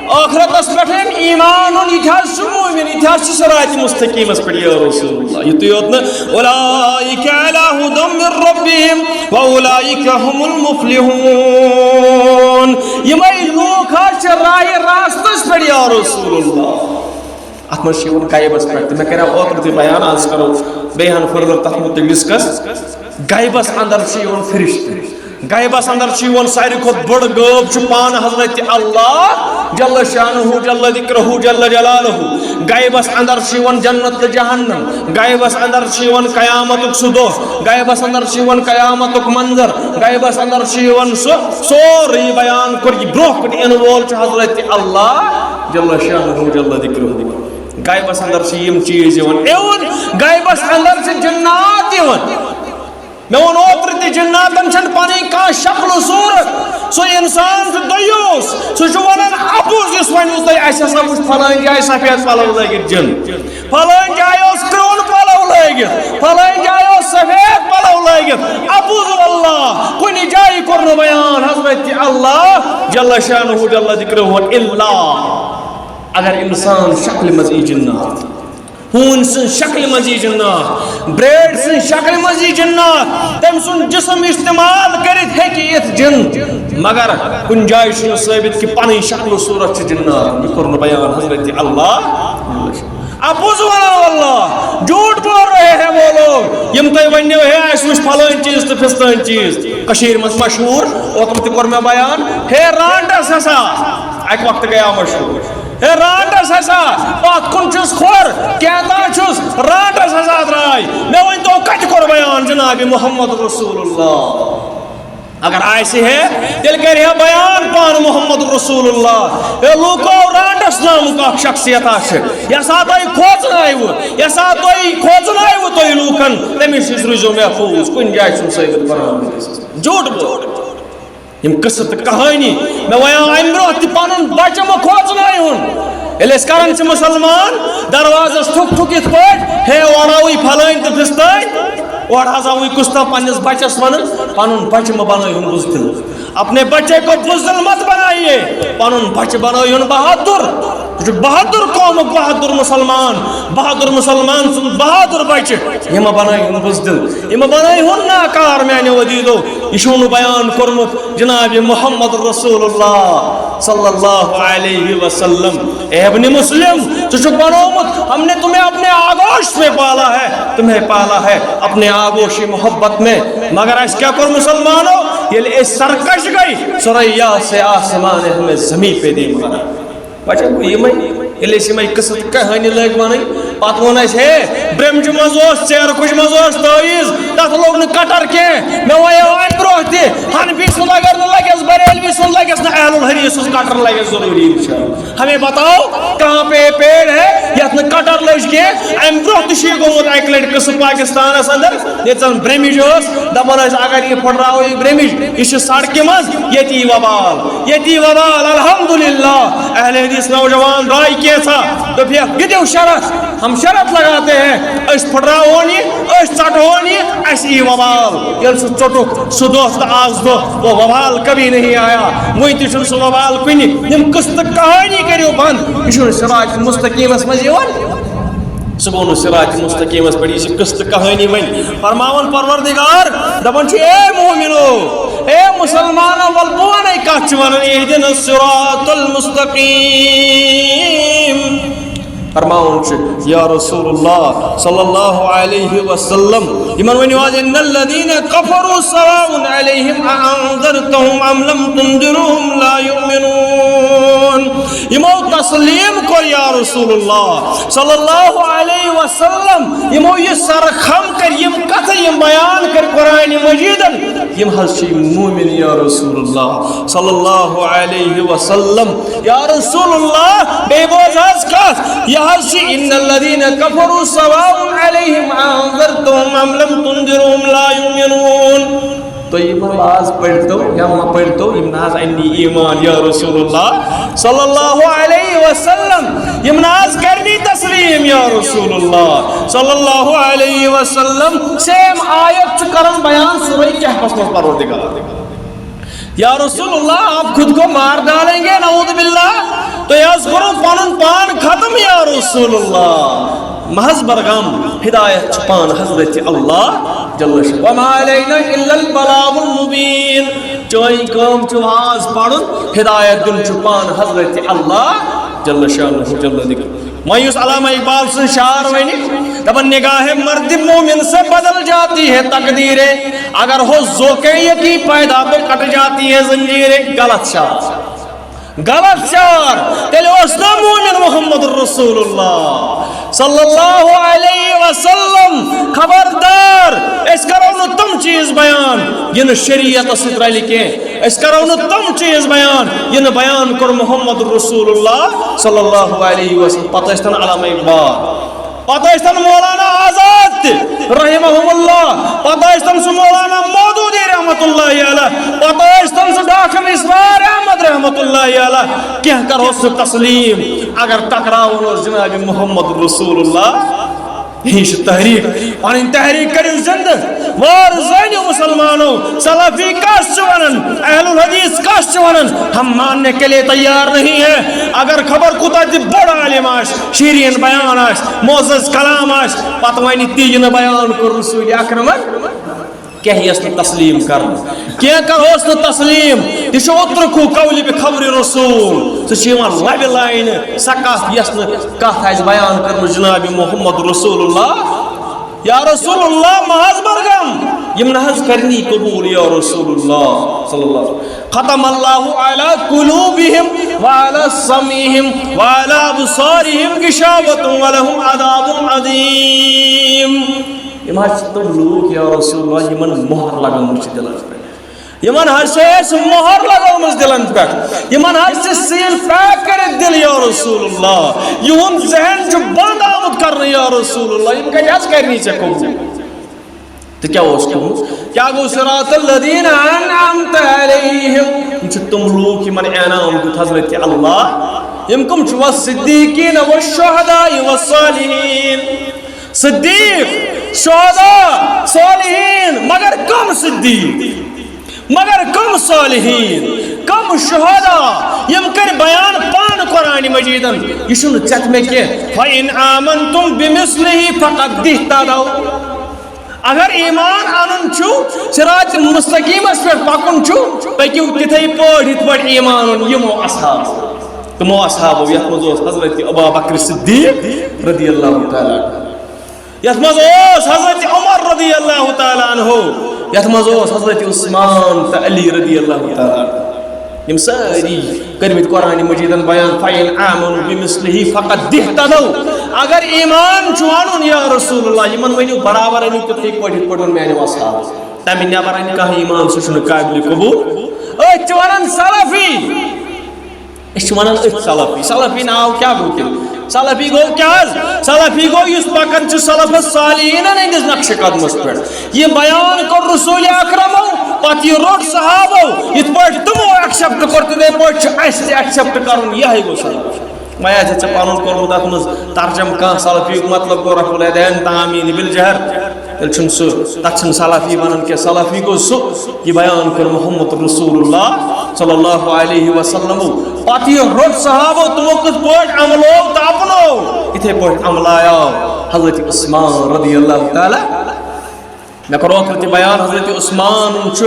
ٲخرتس پٮ۪ٹھ یِم ایمان اَنُن، یہِ تہِ حظ چھُ مومن، یہِ تہِ حظ چھُ صراط مستقیمس پٮ۪ٹھ، یا رسول اللہ۔ یِتُے یوت نہٕ، "اولئک علی ہدی من ربہم و اولئک هم المفلحون"۔ یِمے لوٗکھ حظ چھِ راہِ راستس پٮ۪ٹھ، یا رسول اللہ۔ اتھ منٛز چھِ یِوان غیبس پٮ۪ٹھ تہِ۔ مےٚ کریو اوترٕ تہِ بیان، آز کرو بیٚیہِ ہن further تتھ مُتعلق discuss۔ غیبس اندر چھِ یِوان فرشتہٕ۔ غیبس اندر چھُ یِوان ساروی کھۄتہٕ بٔڑ غٲب چھُ پانہٕ حضرت اللہ جل شانہ جل ذکرہ جل جلالہ۔ غیبس اندر چھُ یِوان جنت تہٕ جہنم۔ غیبس اندر چھُ یِوان قیامتُک سُہ دۄہ۔ غیبس اندر چھُ یِوان قیامتُک منظر۔ غیبس اندر چھُ یِوان سُہ سورُے بیان کوٚر، یہِ برونٛہہ کُن یِنہٕ وول چھُ حضرت اللہ جل شانہ جل ذکرہ۔ غیبس اندر چھِ یِم چیٖز یِوان۔ اِوٕن غیبس اندر چھِ جنات یِوان۔ مےٚ ووٚن اوترٕ تہِ، جناتن چھَنہٕ پنٕنۍ کانٛہہ شکل و صوٗرت۔ سُہ انسان چھُ دیوس، سُہ چھُ ونان اپُز یُس ونیو تۄہہِ، اسہِ ہسا وُچھ فلٲنۍ جایہِ سفید پلو لٲگِتھ جن، فلٲنۍ جایہِ اوس کرٛہُن پلو لٲگِتھ، فلٲنۍ جایہِ اوس سفید پلو لٲگِتھ۔ اپُز واللہ، کُنہِ جایہِ کوٚر نہٕ بیان حضرت اللہ جل شانہ جل ذکرہ الا اگر انسان شکلہِ منٛز یی جنات۔ ہوٗنۍ سٕنٛز شکلہِ منٛز یی جنات، برٛیڈ سٕنٛز شکلہِ منٛز یی جنات، تٔمۍ سُنٛد جسم استعمال کٔرِتھ ہیٚکہِ یِتھ جن، مگر کُنہِ جایہِ چھُنہٕ ثٲبت کہِ پنٕنۍ شکل و صوٗرت چھِ جنات۔ یہِ کوٚر نہٕ بیان حضرت اللہ۔ اپُز ونان اللہ، جھوٹ بول رہے ہیں وہ لوگ۔ یم تۄہہِ ونیو ہے اسہِ وٕچھ فلٲنۍ چیٖز تہٕ فستٲنۍ چیٖز، کٔشیٖرِ منٛز مشہوٗر، اوترٕ تہِ کوٚر مےٚ بیان، ہے رانٹس ہسا اکہِ وقتہٕ گٔیاو مشہوٗر۔ ہے رانٹس ہسا پتھ کُن چھُس کھۄر، کینٛہہ تام چھُس، رانٹس ہسا درٛاے۔ مےٚ ؤنۍ تو کتہِ کوٚر بیان جناب محمد رسول اللہ؟ اگر آسہِ ہے، تیٚلہِ کرِ ہے بیان پانہٕ محمد رسول اللہ۔ ہے لوٗکو، رانٹس نامُک اکھ شخصیت آسہِ، یہِ ہسا تۄہہِ کھوژنٲیوٕ، یہِ ہسا تۄہہِ کھوژنٲیوٕ تُہۍ لوٗکن، تٔمِس نِش روٗزِو محفوٗظ، کُنہِ جایہِ چھُنہٕ ثٲبت قرآن حدیثس منٛز۔ جھوٹ بول۔ یِم قصہٕ تہٕ کہانی مےٚ وَنیو اَمہِ برونٛہہ تہِ، پَنُن بَچہٕ مہٕ کھوژنٲیہُن۔ ییٚلہِ أسۍ کَران چھِ مُسلمان، دروازَس ٹھُک ٹھُک یِتھ پٲٹھۍ، ہے اورٕ آوٕے پھلٲنۍ تہٕ فِستٲنۍ، اورٕ حظ آوٕے کُس تام پنٛنِس بَچَس وَنان، پَنُن بَچہٕ مہٕ بَنٲیہُن بُزدِل۔ اپنے بچے کو بُزدِل مت بنائیے، پَنُن بَچہٕ بَنٲیہُن بہادُر۔ ژٕ چھُکھ بہادُر قومُک بہادُر مُسلمان، بہادُر مُسلمان سُنٛد بہادُر بَچہٕ۔ یہِ مہٕ بَنٲیہُن بُزدِل، یہِ مہٕ بَنٲیہُن ناکار میٛانیو عزیٖزو۔ یہِ چھُو نہٕ بیان کوٚرمُت جناب محمد رسول اللہ صلی اللہ علیہ وسلم۔ اے ابن مسلم، ژٕ چھُکھ بنومُت، ہم نے تمہیں اپنے آغوش میں پالا ہے، تمہیں پالا ہے اپنے آغوش محبت میں۔ مگر اَسہِ کیٛاہ کوٚر مُسلمانو؟ ییٚلہِ أسۍ سرکش گٔے، ثریا سے آسمان ہمیں زمین پہ دے مارا۔ وجہ گوٚو یِمے، ییٚلہِ أسۍ یِمے قصہٕ تہٕ کہانی لٲگۍ وَنٕنۍ، پتہٕ ووٚن اَسہِ، ہے، برٛمجہِ منٛز اوس، ژیرٕ کُجہِ منٛز اوس تٲویٖز، تَتھ لوٚگ نہٕ کٹر کینٛہہ۔ مےٚ وَنیو اَمہِ برٛونٛہہ تہِ، حنفی سُنٛد اگر نہٕ لَگٮ۪س، بریلوی سُنٛد لَگٮ۪س نہٕ، اہل الحدیث سٕنٛز کٹر لَگٮ۪س ضروٗری، انشاءاللہ۔ ہمیں بتاؤ کہاں پہ یہ پیڑ ہے یَتھ نہٕ کٹر لٔج کینٛہہ۔ اَمہِ برٛونٛہہ تہِ چھُ یہِ گوٚمُت اَکہِ لَٹہِ قصہٕ پاکستانَس اندر، ییٚتہِ زَن برٛمِج اوس، دَپان ٲسۍ، اگر یہِ پھٕٹراوو یہِ برٛمِج، یہِ چھِ سڑکہِ منٛز، ییٚتہِ یی وبال، ییٚتہِ یی وبال۔ الحمدللہ، اہل حدیث نوجوان درٛاے کینٛژھا، دوٚپُکھ، یہِ دِیِو شرط، ہم شرط لگاتے ہیں، أسۍ پھٕٹراوہون یہِ، أسۍ ژٹہون یہِ، اَسہِ یی وبال۔ ییٚلہِ سُہ ژوٚٹُکھ، سُہ دۄہ تہٕ آز دۄہ، وہ وبال کبھی نہیں آیا۔ وۄنۍ تہِ چھُنہٕ سُہ وبال کُنہِ۔ یِم قصہٕ تہٕ کہانی کٔرِو بنٛد، یہِ چھُنہٕ صراط مستقیٖمَس منٛز یِوان۔ سُہ گوٚو نہٕ صراط مستقیٖمَس پٮ۪ٹھ، یہِ چھِ قصہٕ تہٕ کہانی وۄنۍ۔ فرماوان پروردگار، دَپان چھُ، اے مومنو، اے مُسلمانو، وَلہٕ بہٕ وَنَے کَتھ چھِ وَنان، اهدنا الصراط المستقيم۔ فرماوان چھُ، یا رسول اللہ صلی اللہ علیہ وسلم، یِمَن ؤنِو حظ، ان الذين كفروا سواء عليهم أأنذرتهم أم لم تنذرهم لا يؤمنون۔ یِمو تسلیٖم کوٚر یا رسول اللہ صلی اللہ علیہ وسلم، یِمو یہِ سرخم کٔر، یِم کتھٕ یِم بیان کٔر قرآن مجیدن، یِم حظ چھِ یِم مومن یا رسول اللہ صلی اللہ علیہ وسلم۔ یا رسول اللہ، بیٚیہِ بوز حظ کتھ، یہِ حظ چھِ، ان الذين كفروا سواء عليهم أأنذرتهم أم لم تنذرهم لا يؤمنون۔ تُہۍ یِم نماز پٔرۍتو یا مہ پٔرۍتو، یِم نہ حظ اَننی ایمان یا رسول اللہ صلی اللہ علیہ وسلم، یِم نہ حظ کرنی تسلیٖم یا رسول اللہ صلی اللہ علیہ وسلم۔ سیم آیت چھُ کران بیان سورہ کہفس منٛز پروردگار۔ یا رسول اللہ، آپ خود کو مار ڈالیں گے، نعوذ باللہ۔ تُہۍ حظ کوٚرُو پنُن پان ختم یا رسول اللہ۔ محض برغم ہدایت چھِ پان حضرت اللہ جل شانہ۔ وما علینا الا البلاغ المبین۔ چٲنۍ کٲم چھِ واز پرُن، ہدایت دیُن چھُ پان حضرت اللہ جل شانہ جل ذکر۔ وۄنۍ یُس علامہ اقبال سٕنٛز شعر وَنہِ، دَپان، نگاہ مرد مومن سے بدل جاتی ہے تقدیریں، اگر ہو ذوقِ یکی پیدا تو کٹ جاتی ہے زنجیریں۔ غلط شعر۔ غلط شعر۔ تیٚلہِ اوس نہ مومن محمد رسول اللہ صلی اللہ علیہ وسلم۔ خبردار، أسۍ کرو نہٕ تِم چیٖز بیان یہِ نہٕ شریعتس سۭتۍ رلہِ کینٛہہ۔ أسۍ کرو نہٕ تِم چیٖز بیان یہِ نہٕ بیان کوٚر محمد رسول اللہ صلی اللہ علیہ وسلم۔ پتہٕ ٲسۍ تن علامہ اقبال، پتہٕ ٲسۍ تن مولانا آزاد تہِ رحمہم اللہ، پتہٕ ٲسۍ تن سُہ مولانا مودودی رحمت اللہ علیہ، پتہٕ ٲسۍ تن سُہ ڈاکٹر اسرار احمد رحمت اللہ علیہ۔ کینٛہہ کرو سُہ تسلیٖم اگر ٹکراوُن اوس جناب محمد رسول اللہ۔ یہِ چھِ تحریک، پنٕنۍ تحریک کٔرِو زندٕ۔ وار زٲنِو مُسلمانو، سلفی کس چھِ ونان، اہل الحدیث کس چھِ ونان؟ ہم ماننے کے لیے تیار نہیں ہے۔ اگر خبر کوٗتاہ تہِ بوٚڑ عالم آسہِ، شیرین بیان آسہِ، معزز کلام آسہِ، پتہٕ ونہِ تی یہِ نہٕ بیان کوٚر رسول اکرمن۔ کینٛہہ یۄس نہٕ تسلیٖم کرنہٕ، کینٛہہ کرہوس نہٕ تسلیٖم، تہِ چھُ اترکو قولہِ بخبر رسول۔ سُہ چھُ یِوان لبہِ لاینہٕ، سۄ کتھ یۄس نہٕ کتھ آسہِ بیان کٔرمٕژ جناب محمد رسول اللہ۔ یا رسول اللہ، محض برگم، یِم نہ حظ کرنی قبول یا رسول اللہ صلی اللہ علیہ وسلم۔ ختم اللہ علی قلوبہم وعلی سمعہم وعلی ابصارہم غشاوۃ ولہم عذاب عظیم۔ یِم حظ چھِ تِم لوٗکھ یا رسول اللہ، یِمن مۄہر لگٲومٕژ چھِ دِلن پٮ۪ٹھ۔ یِمن حظ چھِ اَسہِ مۄہر لگٲومٕژ دِلن پٮ۪ٹھ۔ یِمن حظ چھِ سیٖل پیک کٔرِتھ دِل یا رسول اللہ۔ یِہُنٛد ذہن چھُ بنٛد آمُت کرنہٕ یا رسول اللہ۔ یِم کتہِ حظ کرنی ژےٚ قبول؟ تہٕ کیٛاہ اوس گوٚمُت؟ کیٛاہ گوٚو؟ صراط الذین انعمت علیہم۔ یِم چھِ تِم لوٗکھ یِمن انعام دیُت حضرت اللہ۔ یِم کٕم چھِ؟ والصدیقین والشہداء والصالحین۔ صدیق، شہداء، صالحین، مگر کم صدیق؟ مگر کم صالحین؟ کم شہداء؟ یِم کٔرۍ بیان پانہٕ قرآن مجیدن۔ یہِ چھُنہٕ ژےٚ تہٕ مےٚ کینٛہہ۔ فَإِنْ آمَنْتُمْ بِمِثْلِهِ فَقَدِ اهْتَدَوْا۔ اگر ایمان انُن چھُ، صراط مستقیمس پٮ۪ٹھ پکُن چھُ، پٔکِو تِتھے پٲٹھۍ یِتھ پٲٹھۍ ایمان اوٚن یِمو اصحابو۔ تِمو اصحابو، یتھ منٛز اوس حضرت ابا بکر صدیق رضی اللہ تعالیٰ عنہ، یتھ منٛز اوس حضرت عمر رضی اللہ تعالیٰ عنہ، یتھ منٛز اوس حضرت عثمان تہٕ علی رضی اللہ تعالیٰ عنہ۔ یِم سٲری کٔرمٕتۍ قرآن مجیدن بیان، فَإِنْ آمَنُوا بِمِثْلِهِ فَقَدِ اهْتَدَوْا۔ اگر ایمان چھُ اَنُن یا رسول اللہ، یِمن ؤنِو برابر أنِو تِتھٕے پٲٹھۍ یِتھ پٲٹھۍ ووٚن میانیو اصحابو۔ تَمہِ نٮ۪بر اَنہِ کانٛہہ ایمان، سُہ چھُنہٕ قابلِ قبوٗل۔ أتھۍ چھِ وَنان سلفی۔ أسۍ چھِ وَنان أتھۍ سلفی۔ سلفی ناو کیٛاہ گوٚو تیٚلہِ؟ سلفی گوٚو کیٛاہ حظ؟ سلفی گوٚو یُس پَکان چھُ سلفس صالحیٖنن ہٕنٛدِس نقشہِ قدمس پٮ۪ٹھ۔ یہِ بیان کوٚر رسول اکرمو، پتہٕ یہِ روٚٹ صحابو، یِتھ پٲٹھۍ تِمو accept کوٚر، تِتھے پٲٹھۍ چھُ اَسہِ تہِ accept کرُن۔ یِہوٚے گوٚو سلف۔ وۄنۍ آسہِ ژےٚ پَنُن کوٚرمُت اَتھ منٛز ترجمہٕ کانٛہہ، سلفیُک مطلب گوٚو رفع الیدین، تہمیٖن بالجہر، تیٚلہِ چھُنہٕ سُہ، تَتھ چھُنہٕ سلفی وَنان کینٛہہ۔ سلفی گوٚو سُہ، یہِ بیان کوٚر محمد رسول اللہ صلی اللہ علیہ وسلمو۔ پتہٕ یہِ روٚٹ صحابو، تِمو کِتھ پٲٹھۍ عملو تہٕ اپنو، یِتھے پٲٹھۍ عملایو حضرت عثمان رضی اللہ تعالیٰ۔ مےٚ کوٚر اوترٕ تہِ بیان، حضرت عثمان چھُ،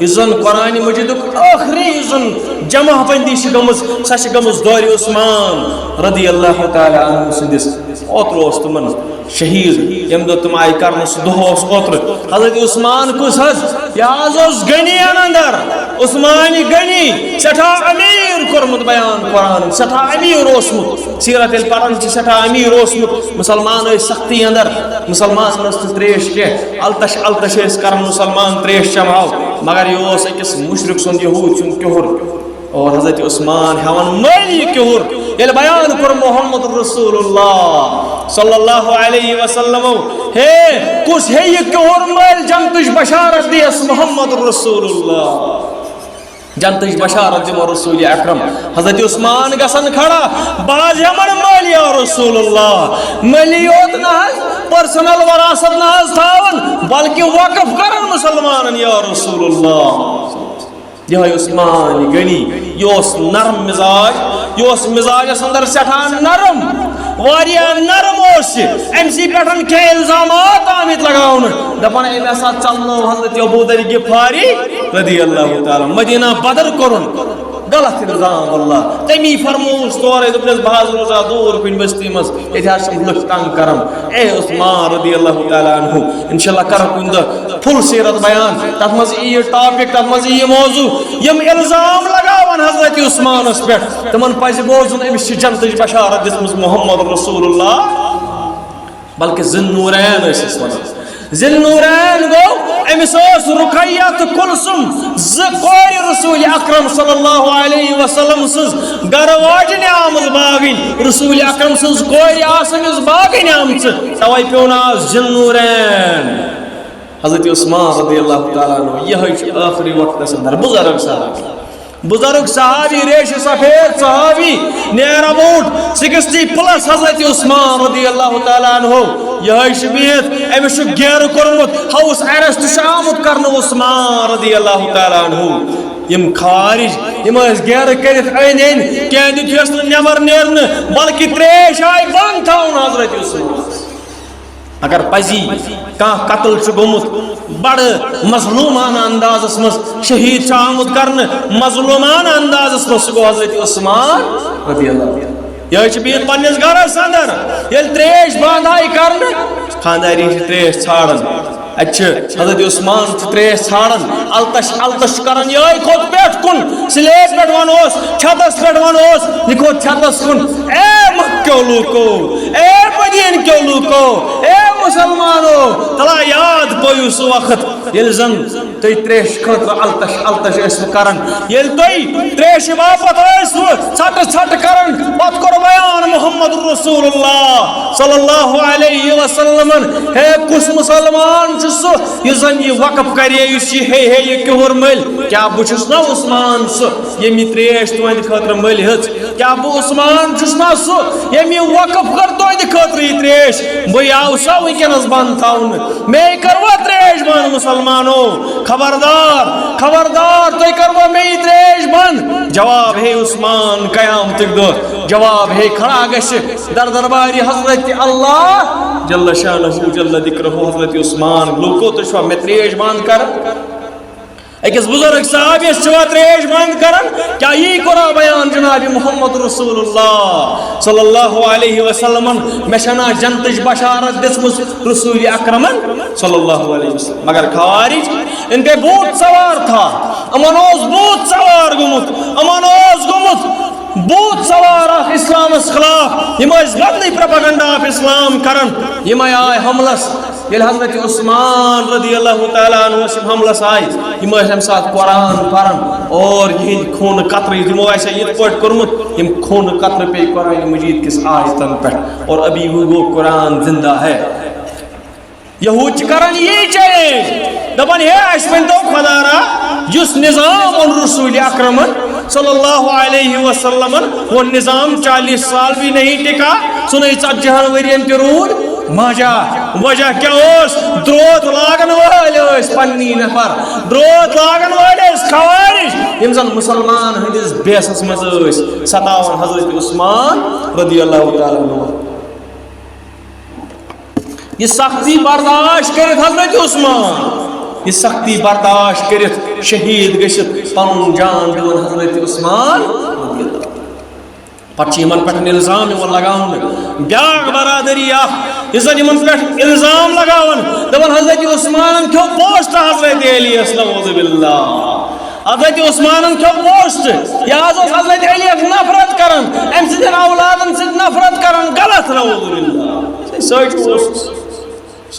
یُس زن قرآن مجیدُک ٲخری، یُس زن جمع بندی چھِ گٔمٕژ، سۄ چھِ گٔمٕژ دورِ عثمان رضی اللہ تعالیٰ عنہ سٕنٛدِس۔ اوترٕ اوس تِمن شہیٖد، ییٚمہِ دۄہ تِم آیہِ کرنہٕ، سُہ دۄہ اوس اوترٕ۔ حضرت عثمان کُس حظ؟ یہِ حظ اوس غنین اندر، عثمانِ غنی، سٮ۪ٹھاہ أمیٖر کوٚرمُت بیان قرآنن، سٮ۪ٹھاہ أمیٖر اوسمُت۔ سیرت ییٚلہِ پران چھِ، سٮ۪ٹھاہ أمیٖر اوسمُت۔ مُسلمان ٲسۍ سختی اندر، مُسلمانن ٲس نہٕ ترٛیش کینٛہہ، التش التش ٲسۍ کران مُسلمان ترٛیش چٮ۪مہو، مگر یہِ اوس أکِس مُشرِک سُنٛد، یہوٗد سُنٛد کیُہُر۔ اور حضرت عثمان ہٮ۪وان مٔلۍ یہِ کیُہُر۔ ییٚلہِ بیان کوٚر محمد رسول اللہ صلی اللہ علیہ وسلمو، ہے، کُس ہے یہِ کیُہُر مٔلۍ؟ جنتٕچ بشارت دِیَس محمد رسول اللہ، جنتٕچ بشارت دِمو رسول اکرم۔ حضرت عثمان گژھن کھڑا، بہٕ حظ ہٮ۪من مٔلۍ یا رسول اللہ۔ مٔلی یوت نہ حظ، personal وراثت نہ حظ تھاوان، بلکہِ وقف کران مُسلمانن یا رسول اللہ۔ یِہوٚے اوس عثمان غنی، یہِ اوس نرم مزاج، یہِ اوس مزاجس اندر سٮ۪ٹھاہ نرم، واریاہ نرم اوس یہِ۔ أمۍ سٕے پٮ۪ٹھ کینٛہہ الزامات آمٕتۍ لگاونہٕ، دپان، أمۍ ہسا ژلنٲو حضرت ابو ذر غفاری رضی اللہ تعالیٰ عنہ۔ مدینہ بدر کوٚرُن، غلط الزام واللہ۔ تٔمی فرمووُس تورے، دوٚپنس، بہٕ حظ روزٕ ہا دوٗر کُنہِ بستی منٛز، ییٚتہِ حظ چھِ یِم لُکھ تنگ کران۔ اے عثمان رضی اللہ تعالیٰ عنہ، انشاءاللہ کرو کُنہِ دۄہ full سیرت بیان، تتھ منٛز یی یہِ topic، تتھ منٛز یی یہِ موضوع۔ یِم الزام لگاوان حضرت عثمانس پٮ۪ٹھ، تِمن پزِ بوزُن، أمِس چھِ جنتٕچ بشارت دِژمٕژ محمد رسول اللہ۔ بلکہِ ذی النورین ٲسۍ أسۍ ونان۔ ذی النورین گوٚو، أمِس اوس رقیہ تہٕ کلثم، زٕ کورِ رسول اکرم صلی اللہ علیہ وسلم سٕنٛز گرٕ واجنہِ آمٕژ باگٕنۍ۔ رسول اکرم سٕنٛز کورِ آسہٕ أمِس باگٕنۍ آمژٕ، توے پیوٚو ناو ذی النورین۔ حضرت عثمان رضی اللہ تعالیٰ عنہ، یِہوٚے چھُ ٲخری وقتس اندر بزرگ صاحب، بزرگ صحابی، ریشہِ سفید صحابی، near about sixty plus حضرت عثمان رضی اللہ تعالیٰ عنہ۔ یِہوٚے چھُ بِہِتھ، أمِس چھُ گیرٕ کوٚرمُت، house arrest چھُ آمُت کرنہٕ عثمان رضی اللہ تعالیٰ عنہ۔ یِم خوارج، یِم ٲسۍ گیرٕ کٔرِتھ أنٛدۍ أنٛدۍ، کینٛہہ دیُت یَس نہٕ نٮ۪بر نیرنہٕ، بلکہِ ترٛیش آیہِ بنٛد تھاونہٕ حضرت عثمانس۔ اگر پزی کانٛہہ قتل چھُ گوٚمُت بڑٕ مظلومانہ اندازس منٛز، شہید چھُ آمُت کرنہٕ مظلومانہ اندازس منٛز، سُہ گوٚو حضرت عثمان رضی اللہ عنہ۔ یہِ چھِ بِہِتھ پننِس گرس اندر، ییٚلہِ تریش بند آیہِ کرنہٕ، خانٛدارِنۍ چھِ تریش ژھانڈان۔ اتہِ چھِ حضرت عثمان چھِ تریش ژھانڈان، التش التش چھُ کران، یِہوٚے کھوٚت پٮ۪ٹھ کُن، سلیب پٮ۪ٹھ ونوس، چھتس پٮ۪ٹھ ونوس، یہِ کھوٚت چھتس کُن۔ اے مکہ کیو لوٗکو، اے مدینہ کیو لوٗکو، اے مسلمانو، تلا یاد پٲیِو سُہ وقت، ییٚلہِ زن تُہۍ تریشہِ خٲطرٕ التش التش ٲسوٕ کران، ییٚلہِ تُہۍ تریشہِ باپتھ ٲسوٕ ژھٹہٕ ژھٹہٕ کران، پتہٕ کوٚر بیان محمد رسول اللہ صلی اللہ علیہ وسلمن، ہے، کُس مسلمان چھُ سُہ یُس زن یہِ وقف کرِ، یُس یہِ ہے ہے یہِ کیُہُر مٔلۍ؟ کیٛاہ بہٕ چھُس نا عثمان سُہ ییٚمۍ یہِ تریش تُہنٛدِ خٲطرٕ مٔلۍ ہیٚژ؟ کیٛاہ بہٕ عثمان چھُس نا سُہ ییٚمۍ یہِ وقف کٔر تُہنٛدِ خٲطرٕ یہِ تریش؟ بہٕ آوسا وٕنکیٚنس بند تھاونہٕ؟ مے کٔروا تریش بند مسلمانو؟ خبردار، خبردار، تُہۍ کٔروا مے یہِ تریش بند؟ جواب ہے عثمان قیامتٕکۍ دۄہ، جواب ہے کھڑا گژھِ در دربارِ حضرت اللہ جل شانہ جل ذکرہ۔ حضرت عثمان، لوٗکو، تُہۍ چھِوا مےٚ تریش بند کران؟ أکِس بُزرگ صحابیَس چھِ وَتھ ترٛیش بنٛد کران۔ کیٛاہ یی قرآن بیان جناب محمد رسول اللہ صلی اللہ علیہ وسلمن؟ مےٚ چھَنا جنتٕچ بشارت دِژمٕژ رسول اکرمن صلی اللہ علیہ وسلم؟ مگر خوارج، ان پہ بھوت سوار تھا، یِمن اوس بھوت سوار گوٚمُت، یِمن اوس گوٚمُت بھوت سوار اکھ اسلامس خلاف۔ یِم ٲسۍ بدلٕے پروپیگنڈا آف اسلام کران۔ یِمے آے حملس۔ ییٚلہِ حضرت عثمان رضی اللہ تعالیٰ عنہ ٲسۍ یِم حملس آے، یِم ٲسۍ اَمہِ ساتہٕ قرآن پران اور یِہِنٛدۍ خوٗنہٕ قطرٕ، یِمو آسہِ ہا یِتھ پٲٹھۍ کوٚرمُت، یِم خوٗنہٕ قطرٕ پیٚیہِ قرآن مجید کِس آیتن پٮ۪ٹھ۔ اور ابھی وہ قرآن زندہ ہے۔ یہوٗد چھِ کران یی چیلنج، دپان، ہے، اَسہِ ؤنۍ تو خۄدا را، یُس نظام اوٚن رسول اکرمن صلی اللہ علیہ وسلمن، وہ نظام چالیس سال بھی نہیں ٹکا، ژُنَے ژتجی ہن ؤرین تہِ روٗد۔ وجہ، وجہ کیٛاہ اوس؟ درٛوت لاگن وٲلۍ ٲسۍ پننی نفر، درٛوت لاگن وٲلۍ ٲسۍ خوارج، یِم زن مسلمان ہٕنٛدِس بیسس منٛز ٲسۍ ستاوان حضرت عثمان رضی اللہ تعالیٰ عنہ۔ یہِ سختی برداشت کٔرِتھ حضرت عثمان، یہِ سختی برداشت کٔرِتھ شہید گٔژھِتھ پنُن جان دِوان حضرت عثمان۔ پتہٕ چھِ یِمن پٮ۪ٹھ الزام یِوان لگاونہٕ۔ بیٛاکھ برادری اکھ، یُس زن یِمن پٮ۪ٹھ الزام لگاوان، دپان، حضرت عثمانن کھیوٚو پوسٹ حضرت علی یس، نعوذ باللہ۔ حضرت عثمانن کھیوٚو پوسٹ، یہِ حظ اوس حضرت علی یس نفرت کران، أمۍ سٕنٛدٮ۪ن اولادن سۭتۍ نفرت کران، غلط، نعوذ باللہ۔ سُہ حظ اوس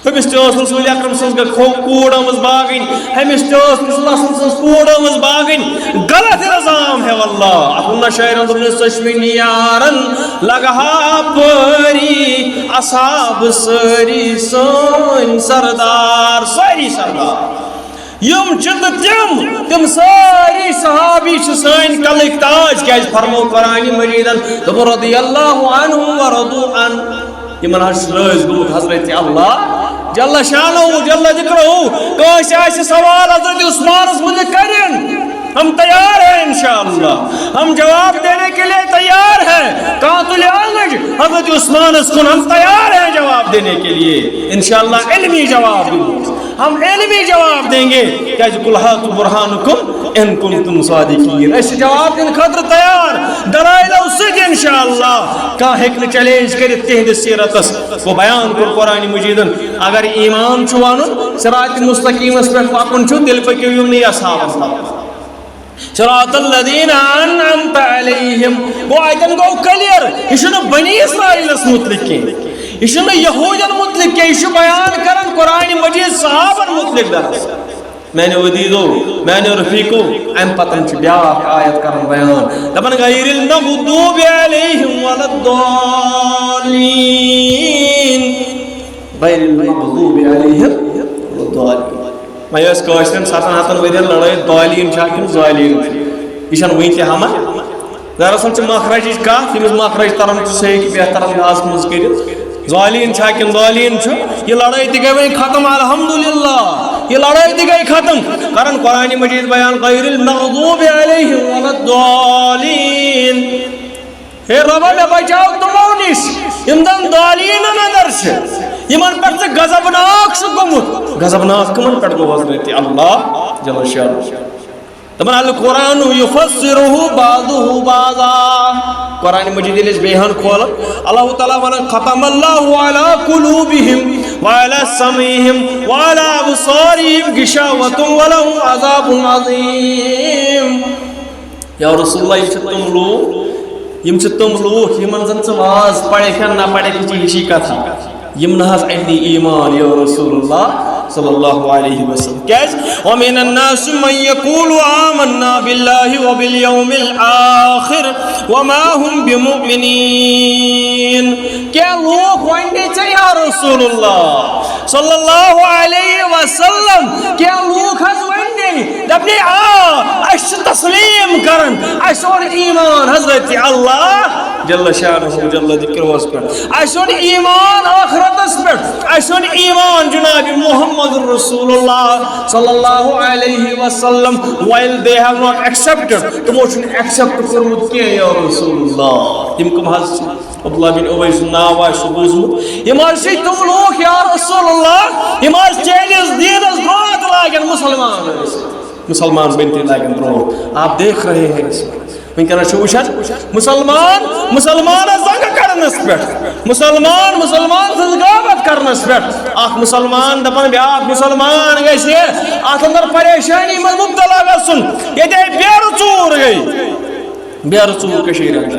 أمِس تہِ ٲس رسول اکرم سٕنٛز گٔ-، کھو-، کوٗر آمٕژ باگٕنۍ، أمِس تہِ ٲس رسول اکرم سٕنٛز کوٗر آمٕژ باگٕنۍ۔ غلط الزام ہے واللہ۔ اتھ ووٚن نہ شاعرن، دوٚپنس، "ژٕ چھِ مےٚ یارن لگہٕ ہا پٲری، اصحاب سٲری سٲنۍ سردار، سٲری سردار۔ یِم چھِ تہٕ تِم، تِم سٲری صحابی چھِ سٲنۍ کلٕکۍ تاج۔" کیٛازِ فرموو قرآنِ مجیدن، دوٚپُن، "رضی اللہ عنہم و رضوا عنہ۔" یِمن حظ چھُ رٲضۍ گوٚمُت حضرت اللہ جل شانہ جل ذکرہ۔ کٲنٛسہِ آسہِ سوال حضرت عثمانس مُتعلق کرن، ہم تیار ہیں انشاءاللہ، ہم جواب دینے کے لیے تیار ہیں۔ کانٛہہ تُلہِ آنٛگٕج حضرت عثمانس کُن، ہم تیار ہیں جواب دینے کے لیے انشاءاللہ، علمی جواب دِمو۔ ہم علمی جواب دیں گے، کیٛازِ قل ہاتوا برہانکم ان کنتم صادقین۔ أسۍ چھِ جواب دِنہٕ خٲطرٕ تیار دلائلو سۭتۍ انشاءاللہ۔ کانٛہہ ہیٚکہِ نہٕ چیلنج کٔرِتھ تِہنٛدِس سیرتس۔ گوٚو بیان کوٚر قرآنِ مجیدن، اگر ایمان چھُ وَنُن، صراط مستقیمس پٮ۪ٹھ پکُن چھُ، تیٚلہِ پٔکِو یِمنٕے اصحابن تل۔ صراط الذین انعمت علیہم۔ گوٚو اَتٮ۪ن گوٚو کلیر، یہِ چھُنہٕ بنی اسرائیلس مُتعلق کینٛہہ، یہِ چھُنہٕ یہوٗدٮ۪ن مُتعلق کینٛہہ، یہِ چھُ بیان کران قرآنِ مجید صحابن مُتعلق۔ دراصل میانیو عزیزو، میانیو رفیقو، امہِ پتن چھُ بیٛاکھ آیت کران بیان، دپان، غیر المغضوب علیہم ولا الضالین، غیر المغضوب علیہم ولا الضالین۔ وۄنۍ ٲس کٲشرٮ۪ن ستن ہتن ؤرین لڑٲے، دالین چھا کِنہٕ زالین چھُ؟ یہِ چھَنہٕ وٕنہِ تہِ ہما۔ دراصل چھِ مخرجٕچ کتھ، ییٚمِس مخرج تران چھُ، سُہ ہیٚکہِ بہتر انداز منٛز کٔرِتھ۔ زالین چھا کِنہٕ دالین چھُ؟ یہِ لڑٲے تہِ گٔے وۄنۍ ختم، الحمدللہ۔ یہِ لڑٲے تہِ گٔے ختم۔ کران قرآنِ مجید بیان، غیر المغضوب علیہم ولا الضالین۔ ہے رۄبا، مےٚ بچاو تِمو نِش، یِم زن دالیٖنن اندر چھِ، یِمن پٮ۪ٹھ ژٕ غضبناک چھُکھ گوٚمُت۔ غضبناک کٕمن پٮ۪ٹھ گوٚو حضرت اللہ جل شانہ؟ دَپان، القرآن یفسرہ بعضہ بعضا۔ قرآن مجید ییٚلہِ أسۍ بیٚیہِ ہن کھولو، اللہ تعالیٰ ونان، ختم اللہ علی قلوبہم وعلی سمعہم وعلی ابصارہم غشاوۃ ولہم عذاب عظیم۔ یا رسول اللہ، یِم چھِ تِم لوٗکھ، یِم چھِ تِم لوٗکھ، یِمن زن ژٕ واز پرکھ یا نہ پرکھ، یہِ چھِ ہِشی کتھا۔ یِم نہ حظ اَنہِ ایمان، یا رسول اللہ صلی اللہ علیہ وسلم۔ کیازِ؟ ومن الناس من یقول آمنا باللہ وبالیوم الآخر وما هم بمؤمنین۔ کینٛہہ لوٗکھ ونہِ ژےٚ، یا رسول اللہ صلی اللہ علیہ وسلم، کینٛہہ لوٗکھ حظ ونہِ، دپنہِ، آ، أسۍ چھِ تسلیم کران، اَسہِ اوٚن ایمان حضرت اللہ جل شانہ جل ذکرہس پٮ۪ٹھ، اَسہِ اوٚن ایمان ٲخرتس پٮ۪ٹھ، اَسہِ اوٚن ایمان جناب محمد رسول اللہ صلی اللہ علیہ وسلم، while they have not accepted، تِمو چھُنہٕ ایکسپٹ کوٚرمُت کینٛہہ، یا رسول اللہ۔ یِم کٕم حظ چھِ؟ عبداللہ بن ابی سُنٛد ناو آسہِ سُہ بوٗزمُت۔ یِم حظ چھِ تِم لوٗکھ، یا رسول اللہ، یِم حظ چٲنِس دیٖنس برونٛٹھ لاگن مُسلمان ٲسِتھ۔ مُسلمان بٔنتھٕے لاگن برونٛٹھ۔ آپ دیکھ رہے ہیں اس وقت۔ وٕنکیٚنَس چھُ وٕچھان، مُسلمان مُسلمانس زنٛگہٕ کڑنس پٮ۪ٹھ، مُسلمان مُسلمان سٕنٛز غٲبت کرنس پٮ۪ٹھ۔ اکھ مُسلمان دپان بیٛاکھ مُسلمان گژھِ اتھ اندر پریشانی منٛز مبتلا گژھُن۔ ییٚتے بیرٕ ژوٗر گٔے، بیرٕ ژوٗر کٔشیٖرِ اندر۔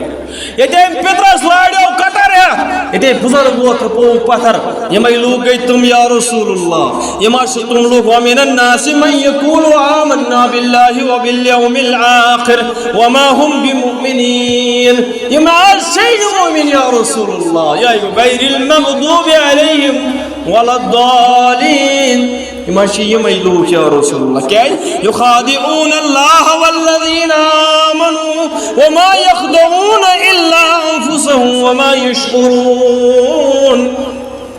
ییٚتہِ أمۍ پِترَس لاریو کَتَر ہٮ۪تھ، ییٚتہِ أمۍ بُزرگ ووت تہٕ پوٚو پَتھر۔ یِمَے لوٗکھ گٔے تِم، یا رسول اللہ۔ یِم حظ چھِ تِم لوٗکھ، وَمِنَ النَّاسِ مَن یَقُولُ آمَنَّا بِاللَّهِ وَبِالْيَوْمِ الْآخِرِ وَمَا هُم بِمُؤْمِنِينَ۔ یِم حظ چھِ نہٕ مُؤمِن، یا رسول اللہ۔ یا غیر المغضوب علیہم ولا الضالین۔ یِم حظ چھِ یِمَے لوٗکھ، یا رسول اللہ۔ کیٛازِ؟ یُخادِعوٗنَ اللَّهَ وَالَّذِينَ آمَنُوا وَمَا يَخْدَعُونَ إِلَّا أَنفُسَهُمْ وَمَا يَشْعُرُونَ۔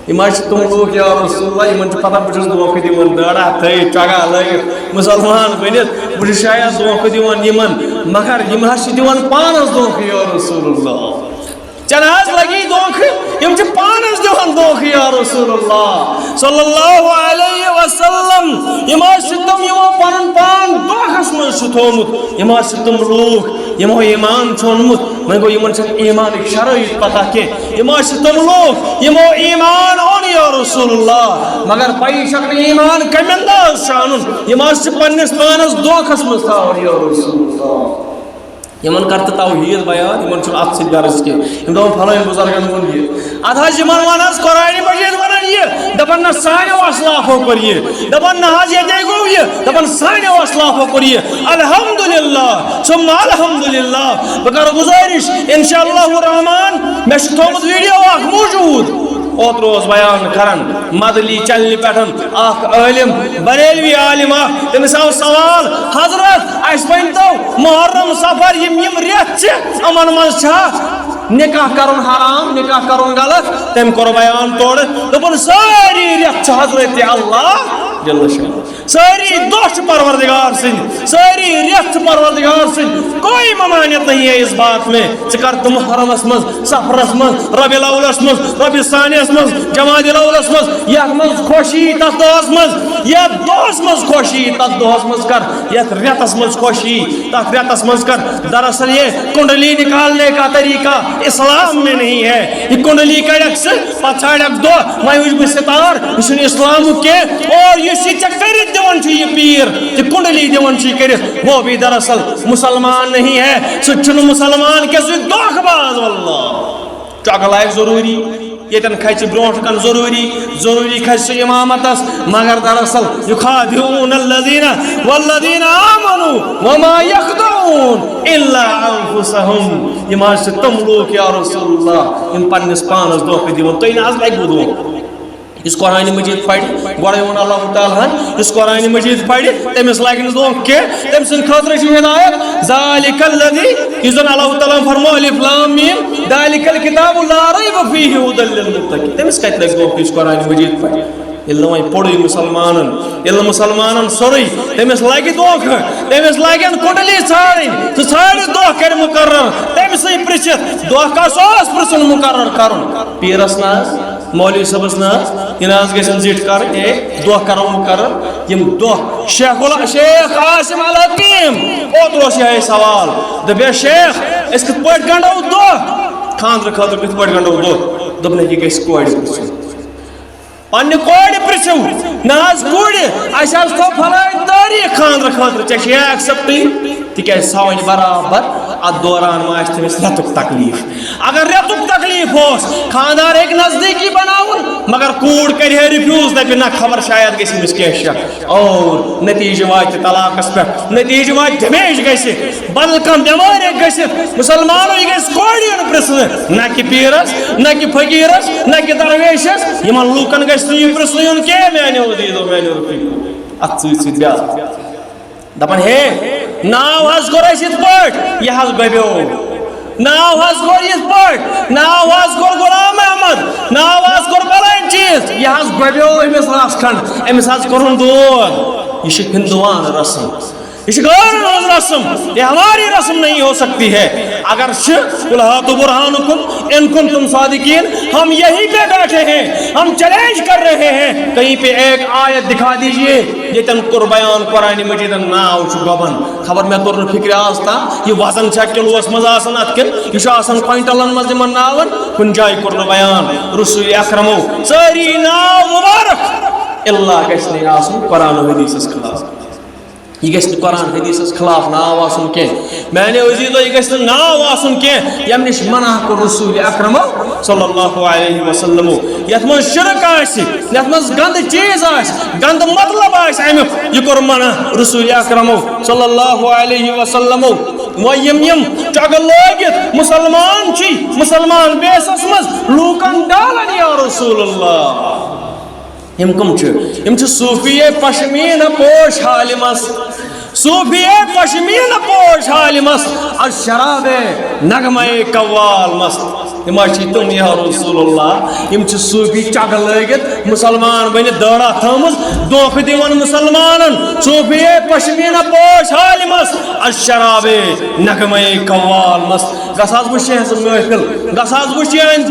یِم حظ چھِ تِم لوٗکھ، یا رسول اللہ، یِمَن چھِ پَتہ بہٕ چھُس دھوکہٕ دِوان، دٲڑا تھٲیِتھ، چۄگا لٲگِتھ، مُسلمان بٔنِتھ، بہٕ چھُس شاید دھوکہٕ دِوان یِمَن، مگر یِم حظ چھِ دِوان پانَس دھوکہٕ، یا رسول اللہ۔ ژےٚ نہ حظ لگی دھوکہٕ، یِم چھِ پانس دِوان دھوکہٕ، یا رسول اللہ صلی اللہ علیہ وسلم۔ یِم حظ چھِ تِم، یِمو پنُن پان دھوکھس منٛز چھُ تھوٚومُت۔ یِم حظ چھِ تِم لوٗکھ، یِمو ایمان چھُ اوٚنمُت، وۄنۍ گوٚو، یِمن چھنہٕ ایمانٕکۍ شرٲیط پتہ کینٛہہ۔ یِم حظ چھِ تِم لوٗکھ، یِمو ایمان اوٚن، یا رسول اللہ، مگر پَیی چھکھ نہٕ ایمان کمہِ انداز چھُ انُن۔ یِم حظ چھِ پننِس پانس دھوکھس منٛز تھاوان، یا رسول اللہ۔ یِمن کر تہٕ توحیٖد بیان، یِمن چھُنہٕ اتھ سۭتۍ غرض کینٛہہ۔ یِم دپان فلٲنۍ بُزرگن ووٚن یہِ۔ ادٕ حظ یِمن ون حظ قرآنِ مجیٖد ونان یہِ، دپان نہ سانیو اسلافو کوٚر یہِ، دپان نہ حظ ییٚتے گوٚو یہِ، دپان سانیو اسلافو کوٚر یہِ۔ الحمدللہ ثم الحمدللہ۔ بہٕ کرٕ گُزٲرِش، انشاءاللہ الرحمن، مےٚ چھُ تھوٚومُت ویڈیو اکھ موجود۔ اوترٕ اوس بیان کران مدلی چینلہِ پٮ۪ٹھ اکھ عٲلِم، بریلوی عالِم اکھ، تٔمِس آو سوال، حضرت، اَسہِ ؤنۍ تو، محرم صفر یِم یِم رٮ۪تھ چھِ، یِمن منٛز چھا نکاح کرُن حرام، نکاح کرُن غلط؟ تٔمۍ کوٚر بیان تورٕ، دوٚپُن، سٲری رٮ۪تھ چھِ حضرت اللہ جل شانہ۔ سٲری دۄہ چھِ پروردگار سٕنٛدۍ، سٲری رٮ۪تھ چھِ پروردگار سٕنٛدۍ۔ کوئی ممانعت نہیں ہے اس بات میں۔ ژٕ کر تہٕ محرمس منٛز، صفرس منٛز، ربیع الاولس منٛز، ربیع ثانیس منٛز، جمادی الاولس منٛز، یتھ منٛز خۄش یی تتھ دۄہس منٛز، یتھ دۄہس منٛز خۄش یی تتھ دۄہس منٛز کر، یتھ رٮ۪تس منٛز خۄش یی تتھ رٮ۪تس منٛز کر۔ دراصل یہ کنڈلی نکالنے کا طریقہ اسلام میں نہیں ہے۔ یہ کنڈلی کڑکھ ژٕ، پتہٕ ژھانڈکھ دۄہ، وۄنۍ وٕچھ بہٕ ستار، یہِ چھُنہٕ اسلامُک کینٛہہ۔ اور یُس یہِ ژےٚ کٔرِتھ دِوان چھُ یہِ پیٖر، یہِ کنڈلی دِوان چھُ یہِ کٔرِتھ، وہ بھی دراصل مسلمان نہیں ہے۔ سُہ تہِ چھُنہٕ مسلمان کینٛہہ، سُہ چھُ دھوکہٕ باز، واللہ۔ چۄکہٕ لایق ضروٗری، ییٚتٮ۪ن کھژِ برونٛٹھ کَنہِ ضروٗری، ضروٗری کھژِ سُہ امامتس، مگر دراصل یخادعون الذین والذین آمنوا وما یخدعون الا انفسهم۔ یِم حظ چھِ تِم لوٗکھ، یا رسول اللہ، یِم پننِس پانس دھوکہٕ دِوان۔ تُہۍ نہ حظ لگوٕ دھوکہٕ۔ یُس قرآن مجید پرِ، گۄڈے ووٚن اللہ تعالیٰ ہن، یُس قرآن مجید پرِ، تٔمِس لگہِ نہٕ دھوکہٕ کینٛہہ، تٔمۍ سٕنٛدِ خٲطرٕ چھِ ہدایت۔ ذالک الذی، یُس زن اللہ تعالیٰ ہن فرموو، الف لام میم، ذالک الکتاب لا ریب فیہ ہدی للمتقین۔ تٔمِس کتہِ لگہِ دھوکہٕ یُس قرآن مجید پرِ؟ ییٚلہِ نہٕ وۄنۍ پوٚرُے مُسلمانن، ییٚلہِ نہٕ مُسلمانن سوٚرُے، تٔمِس لگہِ دھوکہٕ، تٔمِس لگن کُنڈلی ژھانڈٕنۍ، سُہ ژھانڈِ دۄہ کرِ مُقرر، تٔمۍ سٕے پرٛژھِتھ، دۄہ کَس اوس پرٛژھُن مُقرر کَرُن؟ پیٖرَس نہ حظ، مولوی صٲبَس نہ حظ، یہِ نہ حظ گژھن زِٹھۍ کَرٕنۍ، ہے، دۄہ کَرو مُقرر۔ یِم دۄہ شیخ ال-، شیخ عاصم الحکیم، اوترٕ اوس یِہوٚے سوال، دوٚپیٛا، "شیخ، أسۍ کِتھ پٲٹھۍ گنٛڈو دۄہ؟ خانٛدرٕ خٲطرٕ کِتھ پٲٹھۍ گنٛڈو دۄہ؟" دوٚپُن، "یہِ گژھِ کورِ پرٛژھُن۔" پننہِ کورِ پرٛژھِو، نہ حظ کورِ، اَسہِ حظ تھوٚو فلٲنۍ تٲریٖخ خانٛدرٕ خٲطرٕ، ژےٚ چھے accept؟ تِکیٛازِ سۄ وَنہِ برابر اَتھ دوران ما آسہِ تٔمِس رٮ۪تُک تکلیٖف۔ اگر رٮ۪تُک تکلیٖف اوس، خانٛدار ہیٚکہِ نزدیٖکی بناوُن، مگر کوٗر کَرِ ہے refuse، دَپہِ، "نہ، خبر شاید گژھِ أمِس کینٛہہ شک۔" اور نتیٖجہٕ واتہِ طلاقس پٮ۪ٹھ، نتیٖجہٕ واتہِ دمیش گژھِ، بدل کانٛہہ بٮ۪مٲرۍ ہیٚکہِ گٔژھِتھ۔ مُسلمانو، یہِ گژھِ کورِ یُن پرٛژھنہٕ، نہ کہِ پیٖرس، نہ کہِ فقیٖرس، نہ کہِ درویشس۔ یِمن لوٗکن گژھِ نہٕ یہِ پرٛژھنہٕ یُن کینٛہہ، میانیو عزیزو، میانیو رفیقو۔ اتھ سۭتۍ سۭتۍ بیٛاکھ دپان، ہے، ناو حظ کوٚر اَسہِ یِتھ پٲٹھۍ، یہِ حظ گۄبیو۔ ناو حظ کوٚر یِتھ پٲٹھۍ، ناو حظ کوٚر غلام احمد، ناو حظ کوٚر فلٲنۍ چیٖز، یہِ حظ گۄبیو أمِس رَژھ کھنٛڈ، أمِس حظ کوٚرُن دود۔ یہِ چھِ ہندوانہٕ رسم، یہِ چھِ غٲرن ہٕنٛز رسم، یہ ہماری رسم نہیں ہو سکتی ہے۔ اگر چھِ، قل ہاتوا برہانکم ان کنتم صادقین، ہم یہیں پہ بیٹھے ہیں، ہم چیلنج کر رہے ہیں، کہیں پہ ایک آیت دکھا دیجئے۔ ییٚتٮ۪ن کوٚر بیان قرآن مجیدن ناو چھُ گۄبان۔ خبر مےٚ توٚر نہٕ فِکرِ آز تام یہِ وزن چھا کِلوٗوَس منٛز آسان اَتھ کِنہٕ یہِ چھُ آسان کوینٹلن منٛز یِمن ناون؟ کُنہِ جایہِ کوٚر نہٕ بیان۔ رسول اکرمو سٲری ناو مُبارک، الا گژھِ نہٕ یہِ آسُن قرآن و حدیثس خلاف۔ یہِ گژھِ نہٕ قرآن حدیثس خلاف ناو آسُن کینٛہہ۔ میانیو عزیزو، یہِ گژھِ نہٕ ناو آسُن کینٛہہ ییٚمہِ نِش منع کوٚر رسول اکرمو صلی اللہ علیہ وسلمو۔ یتھ منٛز شرک آسہِ، یتھ منٛز گندٕ چیٖز آسہِ، گندٕ مطلب آسہِ امیُک، یہِ کوٚر منع رسول اکرمو صلی اللہ علیہ وسلمو۔ وۄنۍ یِم یِم چۄگہٕ لٲگِتھ مُسلمان چھِ، مُسلمان بیسس منٛز لوٗکن ڈالان، یا رسول اللہ۔ یِم کٕم چھِ؟ یِم چھِ صوٗفیے پشمیٖنہ پوش حالہِ مست۔ صوٗفیے پشمیٖنہ پوش حالہِ مست، از شرابے نغمے قوال مست۔ یِم حظ چھِ تِم، یا رسول اللہ، یِم چھِ صوٗفی چۄگہٕ لٲگِتھ مُسلمان بٔنِتھ دٲڑا تھٲومٕژ، دھوکہٕ دِوان مُسلمانن۔ صوٗفیے پشمیٖنہ پوش حالہِ مست، از شرابے نغمے قوال مست۔ گژھ حظ وٕچھ یِہٕنٛز محفل، گژھ حظ وٕچھ یِہٕنٛز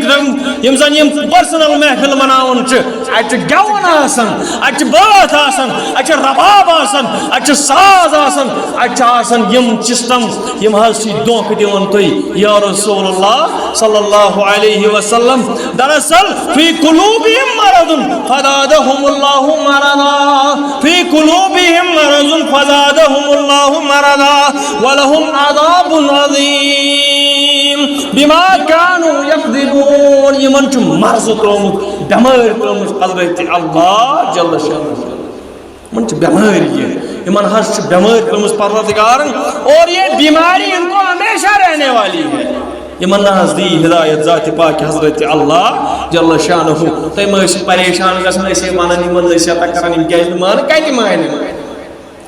یِم زن یِم personal محفل مناوان چھِ۔ اتہِ چھُ گٮ۪وُن آسان، اتہِ چھُ بٲتھ آسان، اتہِ چھُ رباب آسان، اتہِ چھُ ساز آسان، اتہِ چھُ آسان یِم system، یِم حظ چھِ دھوکہٕ دِوان تُہۍ، یا رسول اللہ صلی اللہ علیہ وسلم۔ دراصل فی قلوبہم مرض فزادہم اللہ مرضا، فی قلوبہم مرض فزادہم اللہ مرضا ولہم عذاب عظیم بما کانوا یکذبون۔ یِمن چھُ مرض ترٛوومُت، بٮ۪مٲرۍ ترٛٲومٕژ حضرت اللہ جل شانہ۔ یِمن چھِ بٮ۪مٲرۍ یہِ، یِمن حظ چھِ بٮ۪مٲرۍ ترٛٲومٕژ پروردگارن، اور یہ بیماری ان کو ہمیشہ رہنے والی ہے۔ یِمن نہ حظ دی ہدایت ذات پاک حضرت اللہ جل شانہ۔ تُہۍ مہ ٲسِو پریشان گژھان، أسۍ ہے ونان یِمن نصیحتہ کران، یِم کیازِ نہٕ مانان، کتہِ مانن؟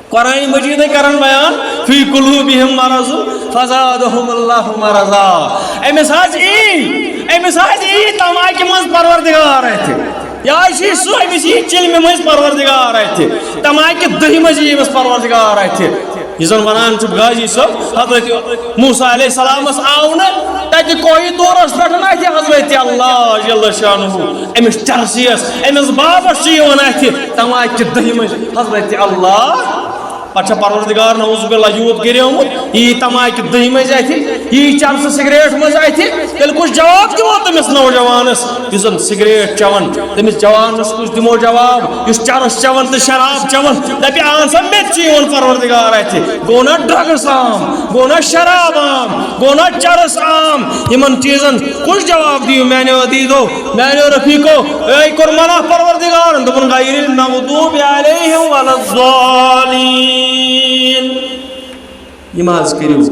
قرآن مجیدے کران بیان، فی قلوبہم مرض فزادہم اللہ مرضا۔ أمِس حظ یی، أمِس حظ یی تماکہِ منٛز پروردگار اتھِ۔ یا چھِ سُہ، أمِس یی چِلمہِ منٛز پروردگار اتھِ۔ تماکہِ دٔہہِ منٛز یی أمِس پروردگار اتھِ۔ یہِ زن ونان چھُ غازی صٲب، حضرت موسیٰ علیہ السلامس آو نہٕ تتہِ کوہہِ طورس پٮ۪ٹھ اتھِ حضرت اللہ جل شانہ۔ أمِس چرسیس، أمِس بابس چھِ یِوان اتھِ تماکہِ دٔہہِ منٛز حضرت اللہ۔ پتہٕ چھا پروردگار نعوذ باللہ یوٗت گریومُت، یی تماکہِ دٔہہِ منٛز اتھِ، یی چرسہٕ سگریٹ منٛز اتھِ، تیٚلہِ کُس جواب دِمو تٔمِس نوجوانس یُس زن سگریٹ چٮ۪وان؟ تٔمِس جوانس کُس دِمو جواب یُس چرس چٮ۪وان تہٕ شراب چٮ۪وان؟ دپہِ، اہن سا، مےٚ تہِ چھُ یِوان پروردگار اتھِ۔ گوٚو نا ڈرگس عام، گوٚو نا شراب عام، گوٚو نا چرس عام؟ یِمن چیٖزن کُس جواب دِیِو میانیو عزیزو؟ میانیو رفیقو، اے کوٚر منع پروردگارن، دوٚپُن، غیر المغضوب علیہم ولا الضالین۔ یِم حظ کٔرِو،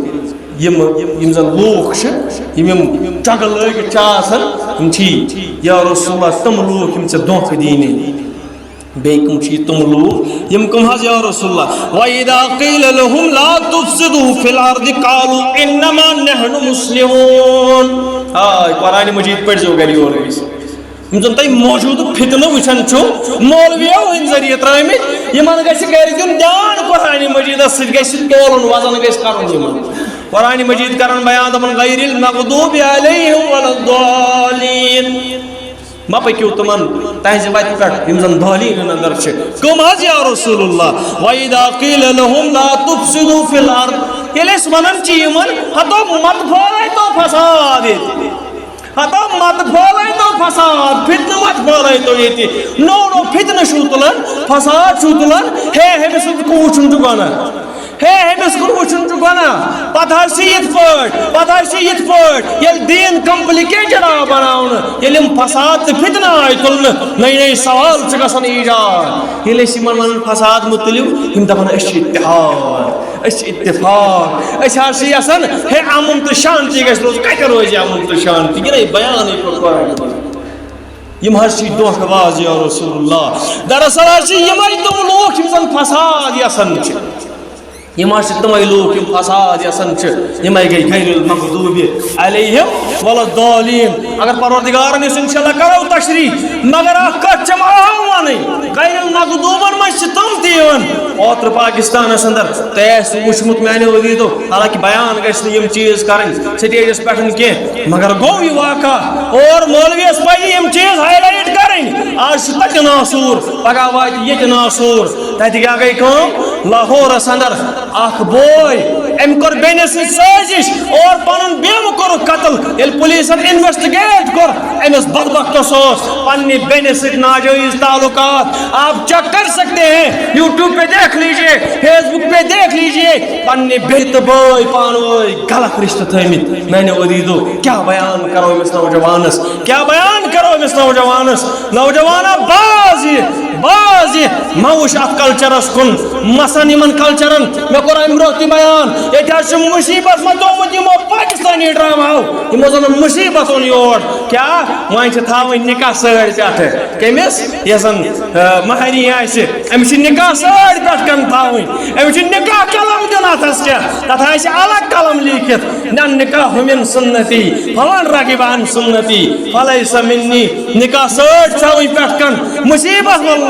یِم، یِم زن لوٗکھ چھِ، یِم، یِم چۄگہٕ لٲگِتھ چھِ آسان، یِم چھی، یا رسول اللہ، تِم لوٗکھ یِم ژےٚ دھوکہٕ دِنہِ۔ بیٚیہِ کٕم چھی تِم لوٗکھ، یِم کٕم حظ، یا رسول اللہ؟ وَإِذَا قِيلَ لَهُمْ لَا تُفْسِدُوا فِي الْأَرْضِ قَالُوا إِنَّمَا نَحْنُ مُصْلِحُونَ۔ آ، قرآن مجید پٔرۍزیو گرِ یورٕ أسۍ۔ یِم زَن تۄہہِ موجوٗدٕ فتنہٕ وٕچھان چھِو، مولوِیو ہٕنٛدۍ ذٔریعہٕ ترٛٲومٕتۍ، یِمَن گژھِ گرِ دیُن دیان قرآن مجیدَس سۭتۍ، گژھِ تولُن، وزن گژھِ کَرُن یِمَن۔ قرآن مجید کران بیان، دپان، غیر المغضوب علیہم ولا الضالین۔ مہ پٔکِو تِمن تہنٛزِ وتہِ پٮ۪ٹھ یِم زن ضالین اندر چھِ۔ کم حظ یا رسول اللہ؟ وَإِذَا قِيلَ لَهُمْ لَا تُفْسِدُوا فِي الْأَرْضِ، ییٚلہِ أسۍ ونان چھِ یِمن، ہتو مت پھٲلٲے تو فساد ییٚتہِ، ہتو مت پھٲلٲے تو فساد، فتنہٕ مت پھٲلٲے تو ییٚتہِ۔ نوٚو نوٚو فتنہٕ چھُو تُلان، فساد چھُو تُلان، ہے، ہیٚمِس سُنٛد کُن وٕچھُن چھُ گۄناہ۔ ہے، أمِس کُن وٕچھُن چھُ گۄناہ۔ پتہٕ حظ چھِ یِتھ پٲٹھۍ، پتہٕ حظ چھِ یِتھ پٲٹھۍ، ییٚلہِ دیٖن complicated آو بناونہٕ، ییٚلہِ یِم فساد تہٕ فتنہٕ آے تُلنہٕ، نٔے نٔے سوال چھِ گژھان ایجاد۔ ییٚلہِ أسۍ یِمن ونان فساد مُتعلِق، یِم دپان، أسۍ چھِ اتحاد، أسۍ چھِ اتفاق، أسۍ حظ چھِ یژھان، ہے، امن تہٕ شانتی گژھِ روزُن۔ کتہِ روزِ امن تہٕ شانتی؟ یہِ نَے بیانٕے کوٚر قرآن۔ یِم حظ چھِ دھوکہٕ باز یا رسول اللہ۔ دراصل حظ چھِ یِمے تِم لوٗکھ یِم زن فساد یژھان چھِ۔ یِم حظ چھِ تِمے لوٗکھ یِم فساد یژھان چھِ، یِمے گٔے غیر المغضوب علیہم ولا الضالین۔ اگر پروردگارن یُس انشاءاللہ کرو تشریح، مگر اکھ کتھ چھم اہم ونٕنۍ، غیر المغضوبن منٛز چھِ تِم تہِ یِوان۔ اوترٕ پاکستانس اندر تۄہہِ آسہِ وٕچھمُت میانیو عزیزو، حالانکہ بیان گژھِ نہٕ یِم چیٖز کرٕنۍ سٹیجس پٮ۪ٹھ کینٛہہ، مگر گوٚو یہِ واقعہ اور مولویس پزِ یِم چیٖز highlight کرٕنۍ۔ آز چھُ تتہِ ناسوٗر، پگاہ واتہِ ییٚتہِ ناسوٗر۔ تتہِ کیٛاہ گٔے کٲم؟ لاہورس اندر اکھ بوے، أمۍ کوٚر بیٚنہِ سۭتۍ سٲزِش اور پنُن بیمہٕ کوٚرُکھ قتل۔ ییٚلہِ پولیسن investigate کوٚر، أمِس بدبختس اوس پننہِ بیٚنہِ سۭتۍ ناجٲیز تعلقات۔ آپ check کر سکتے ہیں، YouTube پہ دیکھ لیجئے، Facebook پہ دیکھ لیجئے، پننہِ بیٚنہِ تہٕ بٲے پانہٕ وٲنۍ غلط رشتہٕ تھٲومٕتۍ۔ میانیو عزیزو، کیٛاہ بیان کرو أمِس نوجوانس؟ کیٛاہ بیان کرو أمِس نوجوانس؟ نوجوانا، باز یہِ، باز یہِ، مہ وٕچھ اتھ cultureس کُن، مثلاً یِمن cultureن، مےٚ کوٚر امہِ برونٛہہ تہِ بیان، ییٚتہِ حظ چھِ مُصیبت مۄکلیومُت یِمو پاکستانی ڈراماہو، یِمو زن مُصیبت اوٚن یور۔ کیٛاہ؟ وۄنۍ چھِ تھاوٕنۍ نکاح سٲڑۍ پٮ۪ٹھٕ۔ کٔمِس؟ یۄس زن، آ، مہرِنۍ آسہِ، أمِس چھِ نکاح سٲڑۍ پٮ۪ٹھ کن تھاوٕنۍ، أمِس چھُ نکاح قلم دیُن اتھس کیٛاہ، تتھ آسہِ الگ قلم لیٖکھِتھ، نہ نکاح من سنتی، فلان رغب عن سنتی، فلیس منی۔ نکاح سۭتۍ تھاوٕنۍ پٮ۪ٹھ کن، مصیبت واللہ۔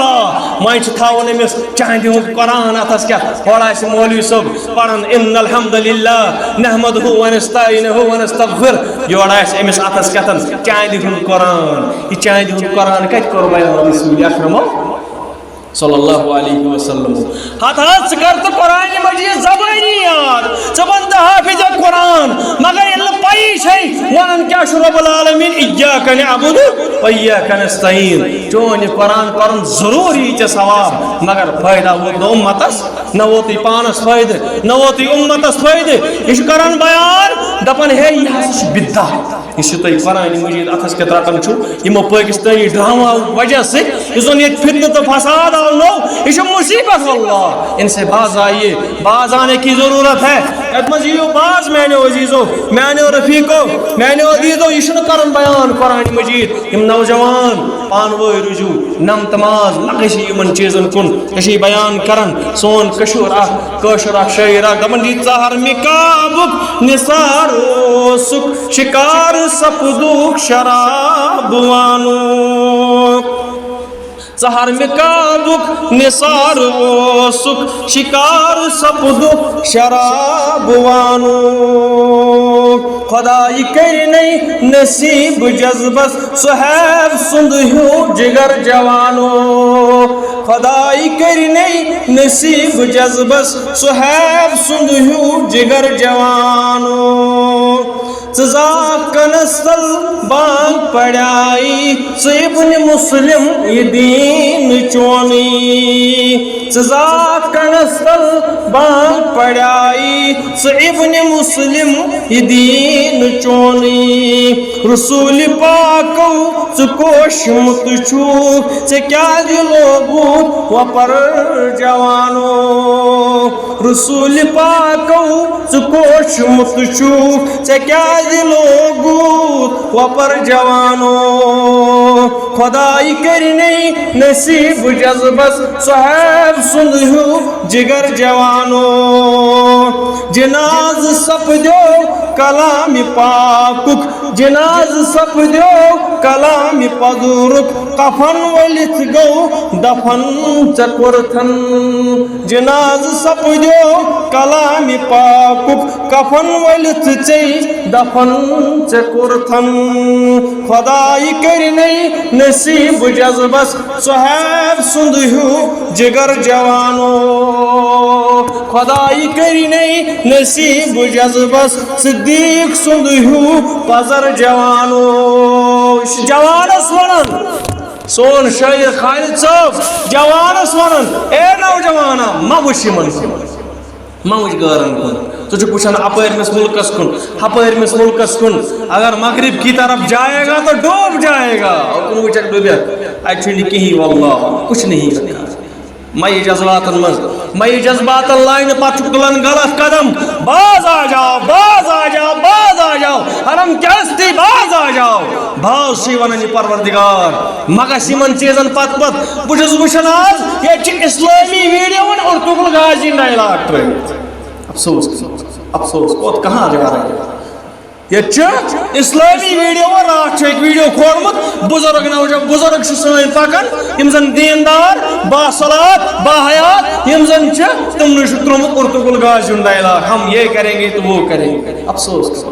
وۄنۍ چھُ تھاوُن أمِس چاندِ ہُنٛد قرآن اتھس کیٛاہ، ہورٕ آسہِ مولوی صٲب پران، ان الحمد للہ نحمدہ ونستعینہ ونستغفر، یورٕ آسہِ أمِس اتھس کیٛاہ تن چاندِ ہُنٛد قرآن۔ یہِ چاندِ ہُنٛد قرآن کتہِ کوٚر بیان رسول اکرمو؟ صلی اللہ علیہ وسلم۔ ہتھ ہتھ ژٕ کر تہٕ قرآن مجید زبٲنی یاد، ژٕ بن تہٕ حافظ قرآن، مگر ییٚلہِ نہٕ پَیی چھے، وَنان کیٛاہ چھُ رب العالمین، ایاک نعبد و ایاک نستعین۔ چون یہِ قرآن پرُن ضروٗری ژےٚ ثواب، مگر فٲیدہ ووت نہٕ اُمتس، نہ ووتُے پانس فٲیدٕ، نہ ووتُے اُمتس فٲیدٕ۔ یہِ چھُ کران بیان، دپان، ہے، یہِ ہسا چھُ بدعت۔ یُس یہِ تۄہہِ قرآن مجید اتھس کٮ۪تھ رٹان چھُو، یِمو پٲکِستٲنی ڈراماہو وجہ سۭتۍ، یُس زن ییٚتہِ فتنہٕ تہٕ فساد آو نوٚو، یہِ چھُ مصیبت واللہ۔ ان سے باز آئیے، باز آنے کی ضرورت ہے۔ یتھ منٛز یِیِو باز میانیو عزیزو، میانیو رفیقو، میانیو عزیزو، یہِ چھُنہٕ کرُن بیان قرآن مجید۔ یِم نوجوان پانہٕ وٲنۍ روٗزِو نم تماز، مہ گٔژھِو یِمن چیٖزن کُن۔ أسۍ چھِ بیان کران، سون کشور اکھ کٲشُر اکھ شٲعر اکھ دپان چھِ، ژہر مِکابُک نثار اوسُکھ، شکار سپدُکھ شراب وانُک۔ ژہر مِکابُک نثار اوسُکھ، شکار سپدُکھ شراب وانُک۔ خدایہِ کرِ نے نصیب جذبس صہیب سُنٛد ہیوٗ جگر جوانو۔ خدایہِ کرِ نے نصیب جذبس صہیب سُنٛد ہیوٗ جگر جوانو۔ ژٕ زاکھ کنس تل بانگ پڑائی، ژٕ ابن مسلم یہِ دین چونی۔ ژٕ زاکھ کنس تل بانگ پڑائی، ژٕ ابن مسلم یہِ دین چونی۔ رسول پاکو ژٕ کوشمُت چھُکھ، ژےٚ کیازِ لوگُتھ وۄپر جوانو؟ رسول پاکو ژٕ کوشمُت چھُکھ، ژےٚ کیازِ لوگُتھ وۄپر جوانو؟ خۄداے کٔرِنَے نصیٖب جذبس صہیب سُنٛد ہیوٗ جگر جوانو۔ جناز سپدیو کلام پاکُک، جناز سپدیو کلام پزرُک، کفن ؤلِتھ گوٚو دفن ژےٚ کوٚرتھن۔ جناز سپدیو کلام پاکُک، کفن ؤلِتھ ژےٚ دفن ژےٚ کوٚرتھن۔ خۄداے کٔرِنَے نصیٖب جذبس صہیب سُنٛد ہیوٗ جگر جوانو۔ خۄداے کٔرِنَے نصیٖب جذبس صدیٖق سُنٛد ہیوٗ پزر جوانو۔ یہِ چھُ جوانس ونان، سون شٲعر خالد صٲب جوانس ونان، اے نوجوانا، مہ وٕچھ یِمن کُن، مہ وٕچھ غٲرن کُن۔ ژٕ چھُکھ وٕچھان اپٲرمِس مُلکس کُن، ہپٲرمِس مُلکس کُن۔ اگر مغرب کی طرف جائے گا تو ڈوب جائے گا، اور کُن وٕچھکھ ڈُبِتھ، اتہِ چھُنہٕ کِہیٖنۍ، واللہ کچھ نہیں رکھا۔ مہ یہِ جذباتن منٛز، مہ یہِ جذباتن لاینہٕ پتہٕ چھُ تُلان غلط قدم۔ باز آ جاؤ، باز آ جاؤ، باز آ جاؤ، حرم کیٛاہ ٲسۍ تُہۍ؟ باز آ جاؤ۔ باز چھُ یہِ ونان یہِ پروردگار۔ مہ گژھ یِمن چیٖزن پتہٕ پتہٕ۔ بہٕ چھُس وٕچھان آز، ییٚتہِ چھِ اسلٲمی ویڈیوون ارطغرل غازی ڈائلاگ ترٲومٕتۍ۔ افسوس، افسوس، کوت کہاں جا رہے ہیں؟ ییٚتہِ چھِ اسلٲمی ویڈیو، راتھ چھُ أکۍ ویڈیو کھولمُت، بُزرگ نوجوان، بُزرگ چھِ سٲنۍ پکان، یِم زن دیندار، باصلات، باحیات، یِم زن چھِ، تِمنٕے چھُ ترٛوومُت ارطغرل غازی ہُنٛد ڈائلاگ، ہم یہ کریں گے تو وہ کریں گے۔ افسوس۔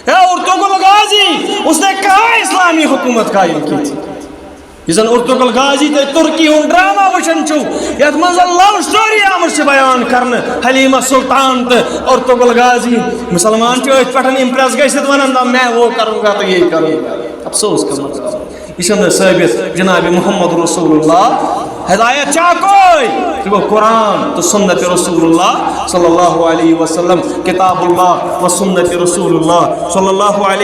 ہے ارطغرل غازی، اس نے کہاں اسلامی حکومت قائم کی تھی؟ یُس زن ارطغرل غازی تہٕ ترکی ہُنٛد ڈرامہ وٕچھان چھِو، یتھ منٛز زن لو سٹوری آمٕژ چھِ بیان کرنہٕ، حلیمہ سلطان تہٕ ارطغرل غازی۔ مسلمان چھِ أتھۍ پٮ۪ٹھ امپریس گٔژھِتھ ونان، نہ، میں وہ کروں گا تو یہ کروں گا۔ افسوس کا مسئلہ۔ یہِ چھُنہٕ ثٲبت جناب محمد رسول اللہ۔ ہدایت چھا کوئی؟ سُہ گوٚو قرآن تہٕ سنت رسول اللہ صلی اللہ علیہ وسلم، کتاب اللہ و سنت رسول اللہ صلی اللہ علیہ